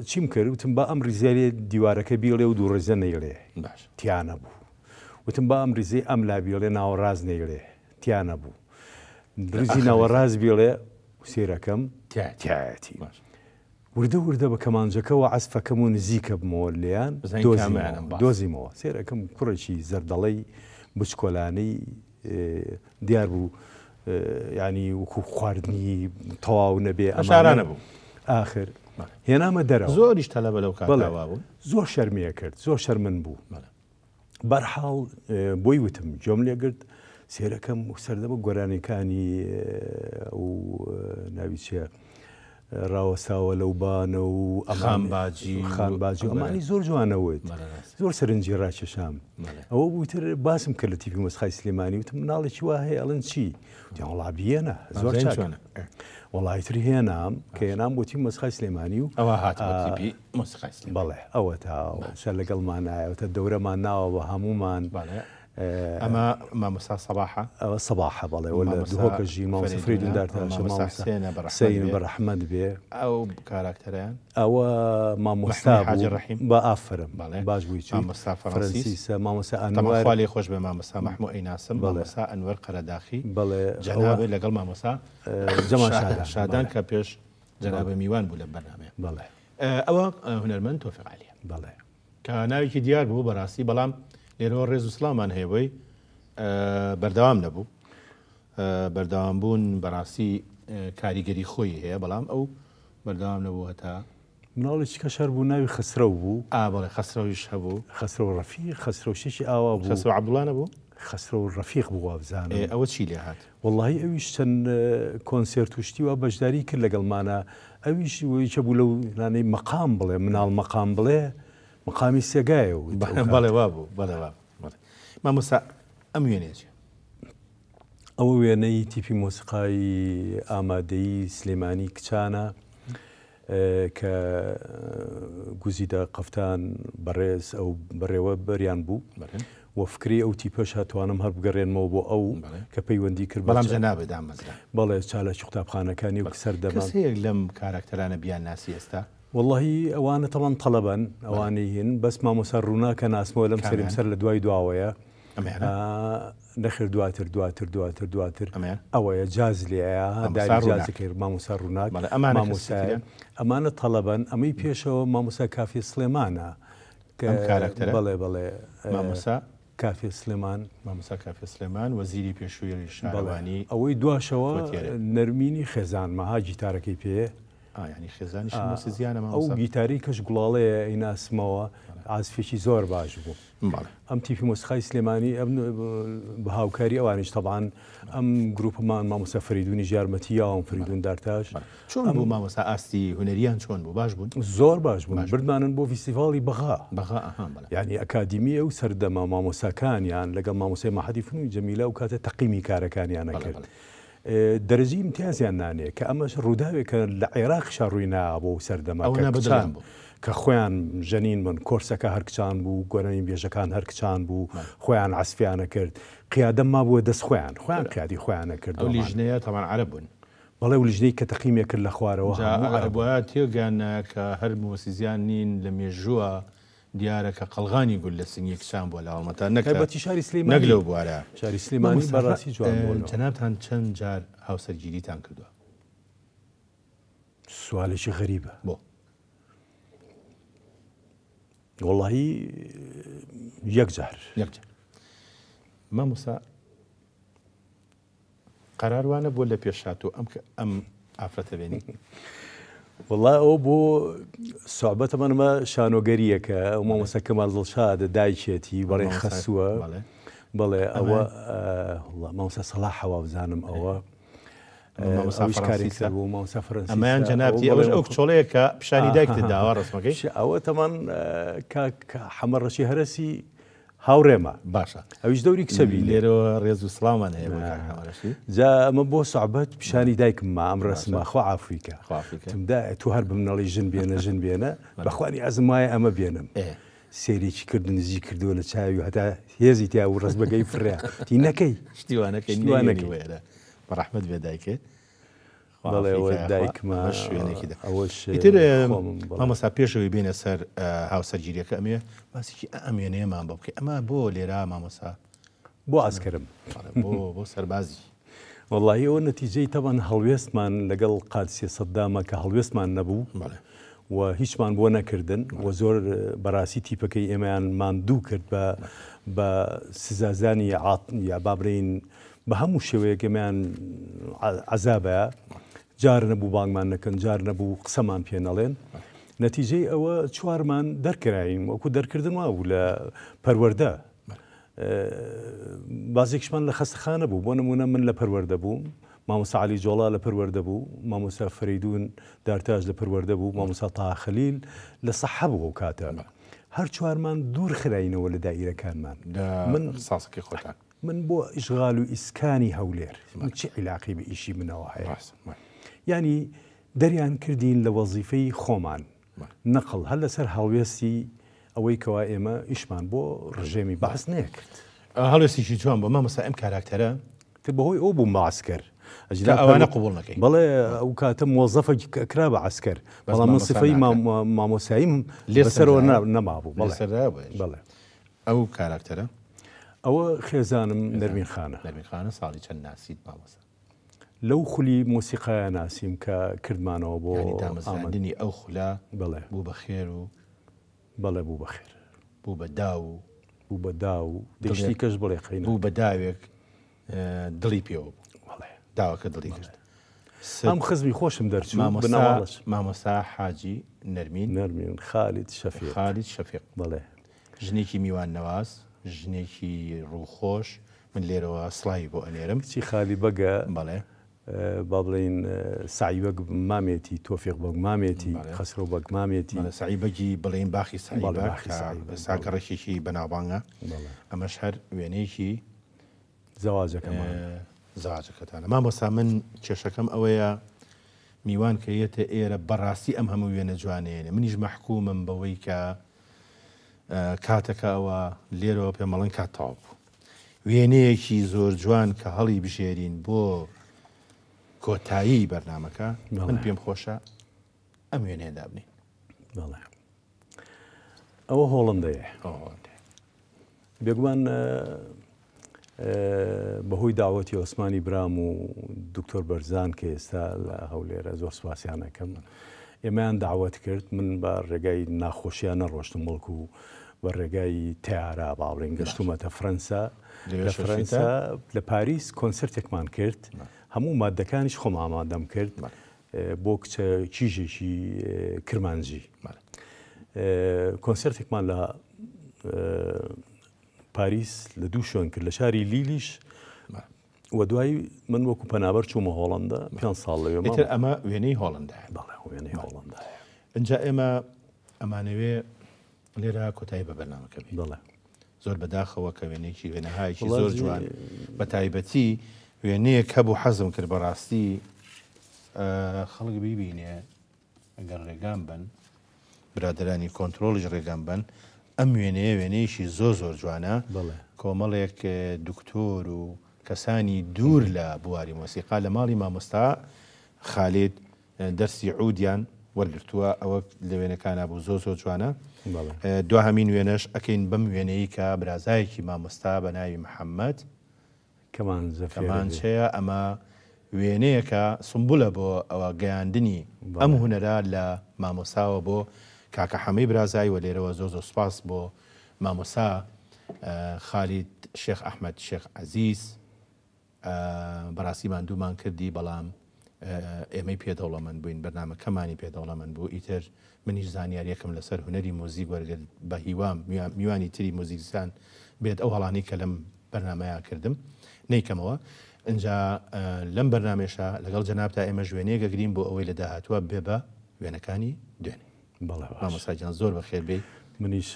چیم کرد وتم با ئەم ڕیزێ دیوارەکە بیڵێ و دوو ڕیزە نەیڵێ تیانە بوو وتم با ئەم ڕیزەی ئەم لا بیڵێ ناوەڕاست نەیڵێ تیانە بوو ڕیزی ناوەڕاست بیڵێ سێرەکەم تایەتی وردە وردە بە کەمانجەکەوە عەزفەکەم و نزیکە بمەوە لێیان دۆزیمەوە سێرەکەم کوڕێکی زەردەڵەی بچکۆلانەی دیار بوو ینی وەکو خواردنی تەواو نەبێ ئەشارانە بوو ئاخر هێنامە دەرەوە زۆریش تەلەبە لەو کاتەوە بوو زۆر شەرمیە کرد زۆر شەرمن بوو بەرحاڵ بۆی وتم گوێم لێ گرت سێرەکەم و سەردەمە گۆرانیەکانی و ناوی چیە؟ ڕاوەستاوە لەو بانە و ئەمان باجی خان باجی ئەمانی زۆر جوانەوت زۆر سەرنجی ڕاکێشام ئەوە بووتر باسم کرد لە تیپی مۆسیقای سلێمانی وتم مناڵێکی وا هەیە ئەڵێن چی وتیان وەڵا بیەنە زۆر چاکە وەڵای تر هێنام کە هێنام بۆ تیپی مۆسیقای سلێمانی و ئەوە هات بۆ تیپی مۆسیقای سلێمانی بەڵێ ئەوە تا سەر لەگەڵمان ئایەوەتە دەورەمان ناوە بە هەموومان ئەمە مامۆستا سەباحە؟ ئەوە سەباحە بەڵێ وە لە دهۆکە ژی مامۆستا فریدون دارتاشە مامۆستا حسێنە بە ڕەحمەت بێ بە ڕەحمەت بێ ئەو کاراکتەرەیان ئەوە مامۆستا حاجی ڕەحیم بە ئافەرم بەڵێ باش بووی چووی مامۆستا فەرەنسیسە مامۆستا ئەنوەر خوا لێی خۆش بێ مامۆستا مەحموو ئەیناسم مامۆستا ئەنوەر قەرەداخی بەڵێ جەنابێ لەگەڵ مامۆستا جەمال شادان شادان کە پێش جەنابە میوان بوو لەم بەرنامەیە بەڵێ ئەوە هونەرمەند تۆفیق عەلیە بەڵێ کە ناوێکی دیار بوو بەڕاستی بەڵام لێرەوە ڕێز و سڵاومان هەیە بۆی بەردەوام نەبوو بەردەوام بوون بەڕاستی کاریگەری خۆی هەیە بەڵام ئەو بەردەوام نەبوو هەتا مناڵێکی کەش هەر بوو ناوی خەسرەو بوو. ئا بەڵێ خەسرەویش هەبوو. خەسرەو ڕەفیق، خەسرەو شتێکی ئاوا بوو. خەسرەو عەبدوڵا نەبوو؟ خەسرەو ڕەفیق بوو وابزانم. ئێ ئەوە چی لێ هات؟ وەڵاهی ئەویش چەند کۆنسێرت و شتی وا بەشداری کرد لەگەڵمانا، ئەویش یەکێ بوو لەو نانەی مەقام بڵێ، مناڵ مەقام بڵێ، مەقامی سێگایە وت ئەو کات. بەڵێ وا بوو، بەڵێ وا بوو، بەڵێ. مامۆستا ئەم وێنەیە چییە؟ ئەوە وێنەی تیپی مۆسیقای ئامادەیی سلێمانی کچانە. کە گوزیدە قەفتان بەڕێز ئەو بەڕێوە بەریان بوو و فکری ئەو تیپەش هەتوانم هەر بگەڕێنمەوە بۆ ئەو کە پەیوەندی کرد بەڵام جەنابت دامەزرا بەڵێ چالاکی قوتابخانەکانی و سەردەمە کەسێک لەم کاراکتەرانە بیان ناسی ئێستا؟ وەڵاهی ئەوانە تەبعەن تەڵەبەن ئەوانەی هین بەس مامۆستا ڕووناکە ناسمەوە لەم سەریم سەر لە دوای دواوەیە نەخێر دواتر دواتر دواتر دواتر ئەوەیە جاز لێیە داری جازەکەی مامۆستا ڕووناک مامۆستا ئەمانە تەڵەبەن ئەمەی پێشەوە مامۆستا کافی سلێمانە بەڵێ بەڵێ مامۆستا کافی سلێمان مامۆستا کافی سلێمان وەزیری پێشووی شارەوانی ئەوەی دواشەوە نەرمینی خێزانمە ها گیتارەکەی پێ یانی خێزانیشم مۆسیزیانە مامۆستا. ئەو گیتارەی کەش گوڵاڵەیە ئەیناسمەوە عازفێکی زۆر باش بوو. ئەم تیپی مۆسیقای سلێمانی ئەم بە هاوکاری ئەوانیش تەبعەن ئەم گروپەمان مامۆستا فەریدونیش یارمەتی یاوم فەریدون دارتاش. چۆن بوو مامۆستا ئاستی هونەریان چۆن بوو باش بوون؟ زۆر باش بوون بردمانن بۆ فیستیڤاڵی بەغا. بەغا ئەها بەڵێ. یانی ئەکادیمی ئەو سەردەمە مامۆستاکانیان لەگەڵ مامۆستای مەعهەدی فنوونی جەمیلە ئەو کاتە تەقیمی کارەکانیان ئەکرد. دەرەجەی ئیمتیازیان نانێ کە ئەمەش ڕووداوێکە لە عێراقیشا ڕووی نا بۆ ئەو سەردەمە ئەوە کە نا کچان بەدڵیان بوو. کە خۆیان ژەنین بن کۆرسەکە هەر کچان بوو گۆرانی بێژەکان هەر کچان بوو خۆیان عەزفیان ئەکرد قیادە مابووە دەست خۆیان خۆیان قیادی خۆیان ئەکرد ئەو لیژنەیە تەبعەن عەرەب بوون. بەڵێ و لیژنەی کە تەقیمی ئەکرد لە خوارەوە جا هەموو عەرەب بوون. ئەبوایە تێگەیاندنایە کە هەر مۆسیزیان نین لە مێژووە دیارە کە قەڵغانی گوللە سنگی کچان بووە لە هەڵمەتە نەک تایبەتی شاری نەک سلێمانی لەو بوارە. شاری سلێمانی مامۆستا بەڕاستی جوان بووە لەوە. جەنابتان چەند جار هاوسەرگیریتان کردووە؟ سوالێکی غەریبە. بۆ؟ وەڵاهی یەک جار. یەک جار. مامۆستا قەرار وا نەبووە لە پێش هاتوو ئەم ئەم ئافرەتە بێنی؟ وەڵا ئەوە بۆ سوعبەتە منمە شانۆگەریەکە ئەو مامۆستا کەمال دڵشادە دایکێتی بەڵێ خەسووە بەڵێ ئەوە مامۆستا سەڵاحە وابزانم ئەوە مامۆستا فەرەنسی ئەمەیان جەنابتی ئەوەش ئەو کچۆڵەیە کە پیشانی دایکت داوە ڕسمەکەی ئەوە تەمان کاک حەمە ڕەشی هەرەسی هاوڕێمە. باشە. ئەویش دەوری کچە بینێ. لێرەوە ڕێز و سڵاومان هەیە بۆ کاک حەمەرەشی. جا ئەمە بۆ سوعبەت پیشانی دایکم ما ئەم ڕەسمە خوا عافوی کە. خوا عافوی کە. وتم دایە تۆ هەر بمنەڵی ژن بێنە ژن بێنە بەخوا نیازم وایە ئەمە بێنم. سەیرێکی کرد و نزیک کردەوە لە چاوی و هەتا هێزی تیا بوو ڕەسمەکەی فڕیا. وتی نەکەی. شتی وا نەکەی شتی وا نەیەنی نەکەی. وەیەرە. بەڕەحمەت بێ دایکت. بەڵێ ئەوە دایکمە ئەوەش ئیتر مامۆستا پێشەوەی بێنە سەر هاوسەرگیریەکە ئەمێ باسێکی ئەم وێنەیەمان بۆ بکەی ئەمە بۆ لێرە مامۆستا بۆ ئاسکەرم بۆ بۆ سەربازی وەڵاهی ئەوە نەتیجەی تەبەن هەڵوێستمان لەگەڵ قادسیە سەدامە کە هەڵوێستمان نەبوو و هیچمان بۆ نەکردن و زۆر بەڕاستی تیپەکەی ئێمەیان ماندوو کرد بە بە سزازانی عات یا با بڵێین بە هەموو شێوەیەک ئێمەیان عەزابە، جار نەبوو بانگمان نەکەن، جار نەبوو قسەمان پێ نەڵێن. نەتیجەی ئەوە چوارمان دەرکراین، وەکو دەرکردن وابوو لە پەروەردە. بازێکیشمان لە خەستەخانە بوو، بۆ نمونە من لە پەروەردە بووم، مامۆستا عەلی جۆڵا لە پەروەردە بوو، مامۆستا فەرەیدوون دارتاش لە پەروەردە بوو، مامۆستا تاها خەلیل لە سەحە بوو ئەو کاتە. هەر چوارمان دوور خراینەوە لە دائیرەکانمان. لە من ئیختساسەکەی خۆتان. من بۆ ئیشغال و ئیسکانی هەولێر، من چ عیلاقەی بە ئیشی منەوە هەیە؟ ڕاستە. یانی دەریان کردین لە وەزیفەی خۆمان. نەقڵ هەر لەسەر هەڵوێستی ئەوەی کەوا ئێمە ئیشمان بۆ ڕژێمی بەعس نەکرد. هەڵوێستێکی جوان بوو مامۆستا ئەم کاراکتەرە. تر بەهۆی ئەو بووم بە عەسکەر. کە ئەوانە قبوڵ نەکەی. بەڵێ ئەو کاتە مۆزەفە کرا بە عەسکەر بەڵام من سفەی مامۆساییم لەسەرەوە نەمابوو. بەڵێ ئەو کاراکتەرە. ئەوە خێزانم نەرمین خانە. نەرمین خانە ساڵی چەند ناسیت مامۆستا؟ لەو خولی مۆسیقایە ناسیم کە کردمانەوە بۆ یانی دامەزراندنی ئەو خولە بەڵێ بوو بە خێر و بەڵێ بوو بە خێر. بوو بە داو و. بوو بە داو و دەشتی کەش بڵێ قەینا. بوو بە داوێک دڵی پێوە بوو. بەڵێ. داوەکە دڵی کرد. ئەم خزمی خۆشم دەرچوو بنەماڵەش. مامۆستا حاجی نەرمین. نەرمین خالید شەفیق. خالید شەفیق. بەڵێ. ژنێکی میوان نەواز، ژنێکی ڕووخۆش، من لێرەوە سڵاوی بۆ ئەنێرم. کچی خالی بەگە. بەڵێ. با بڵێین سەعی بەگ مامێتی، تۆفیق بەگ مامێتی، خەسرەو بەگ مامێتی. بەڵێ سەعی بەگی بڵێین باخی سەعی بەگ کە ئێستا گەڕەکێکی بەناوبانگە. ئەمەش هەر وێنەیەکی زەواجەکەمان. زەواجەکەتانە. مامۆستا من کێشەکەم ئەوەیە میوان کە یەتە ئێرە بەڕاستی ئەم هەموو وێنە جوانەیەنێ منیش مەحکومم بەوەی کە کاتەکە ئەوە لێرەوە پێمەڵێن کات تەواو بوو. وێنەیەکی زۆر جوان کە هەڵی بژێرین بۆ کۆتایی بەرنامەکە من پێم خۆشە ئەم وێنەیە دابنین. بەڵێ ئەوە هۆڵندەیە. بێگومان بەهۆی داوەتی ئۆسمانی برام و دکتۆر بەرزان کە ئێستا لە هەولێرە زۆر سوپاسیان ئەکەم ئێمەیان داوەت کرد من بە ڕێگای ناخۆشیان نەڕۆشتم بەڵکو بە ڕێگای تیارە با بڵێن گەشتومەتە فرەنسا لە فرەنسا لە پاریس کۆنسرتێکمان کرد هەموو مادەکانیش خۆم ئامادەم کرد بۆ کچە کیژێکی کرمانجی کۆنسرتێکمان لە پاریس لە دوو شوێن کرد لە شاری لیلیش و دوایی من وەکو پەنابەر چوومە هۆڵندا پێ ساڵ لەوێ ئیتر ئەمە وێنەی هۆڵندا بەڵێ وێنەی هۆڵندا ئینجا ئێمە ئەمانەوێ لێرە کۆتایی بە بەرنامەکە بێ بەڵێ زۆر بەداخەوە کە وێنەیەکی وێنەهایەکی زۆر جوان بە تایبەتی وێنەیەک هەبوو حەزم کرد بەڕاستی خەڵک بیبینێ ئەگەر ڕێگام بن برادەرانی کۆنترۆڵیش ڕێگام بن ئەم وێنەیە وێنەیەکی زۆر زۆر جوانە کۆمەڵێک دکتۆر و کەسانی دوور لە بواری مۆسیقا لە ماڵی مامۆستا خالید دەرسی عودیان وەرگرتووە ئەوە لە وێنەکانا بوو زۆر زۆر جوانە دواهەمین وێنەش ئەکەین بەم وێنەی کە برازایەکی مامۆستا بە ناوی محەممەد کەمانچەیە ئەمە وێنەیەکە سمبولە بۆ ئەوە گەیاندنی ئەم هونەرە لە مامۆساوە بۆ کاکە حەمەی برازای وە لێرەوە زۆر زۆر سوپاس بۆ مامۆسا خالید شێخ ئەحمەد شێخ عەزیز بەڕاستی ماندوومان کردی بەڵام ئێمەی پێ دەوڵەمەند بووین بەرنامەکەمانی پێ دەوڵەمەند بوو ئیتر منیش زانیاریەکەم لەسەر هونەری مۆزیک وەرگرت بە هیوام میوانی تری مۆزیکزان بێت ئەو هەڵانەی کە لەم بەرنامەیە کردم نەیکەمەوە ئینجا لەم بەرنامێشە لەگەڵ جەنابتا ئێمەش وێنەیەک ئەگرین بۆ ئەوەی لە داهاتووە بێ بە وێنەکانی دوێنێ. بەڵێ باش. مامۆستا گیان زۆر بەخێر بێی. منیش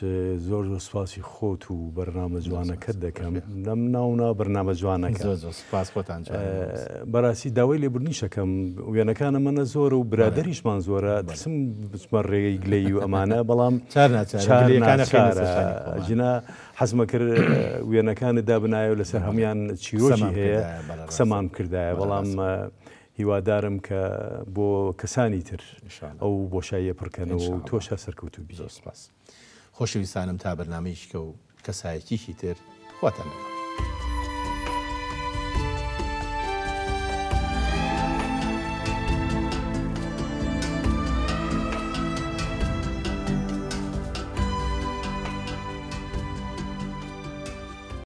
زۆر زۆر سوپاسی خۆت و بەرنامە جوانەکەت دەکەم لەم ناو نا بەرنامە جوانەکە. زۆر زۆر سوپاس خۆتان جوان. بەراستی داوای لێبوردنیش ئەکەم وێنەکانە منە زۆرە و برادەریشمان زۆرە ترسم بچمە ڕێگەی گلەیی و ئەمانە بەڵام چار ناچارە چار گلەیەکان ئەخەینە سەر ناچارە شانی خۆمان. ئەگینا حەزمە کرد وێنەکانت دابنایە و لەسەر هەموویان چیرۆکی قسەمان هەیە بکردایە بەڵێ ڕاستە. قسەمان بکردایە بەڵێ بەڵام ڕاستە. هیوادارم کە بۆ کەسانی تر ئینشاڵا. ئەو بۆشاییە پڕکەنەوە و ئینشاڵا. تۆش هەر سەرکەوتوو بی. زۆر سوپاس. خۆشەویستانم تا بەرنامەیەکی کە و کەسایەتیکی تر خواتان لەگەڵ.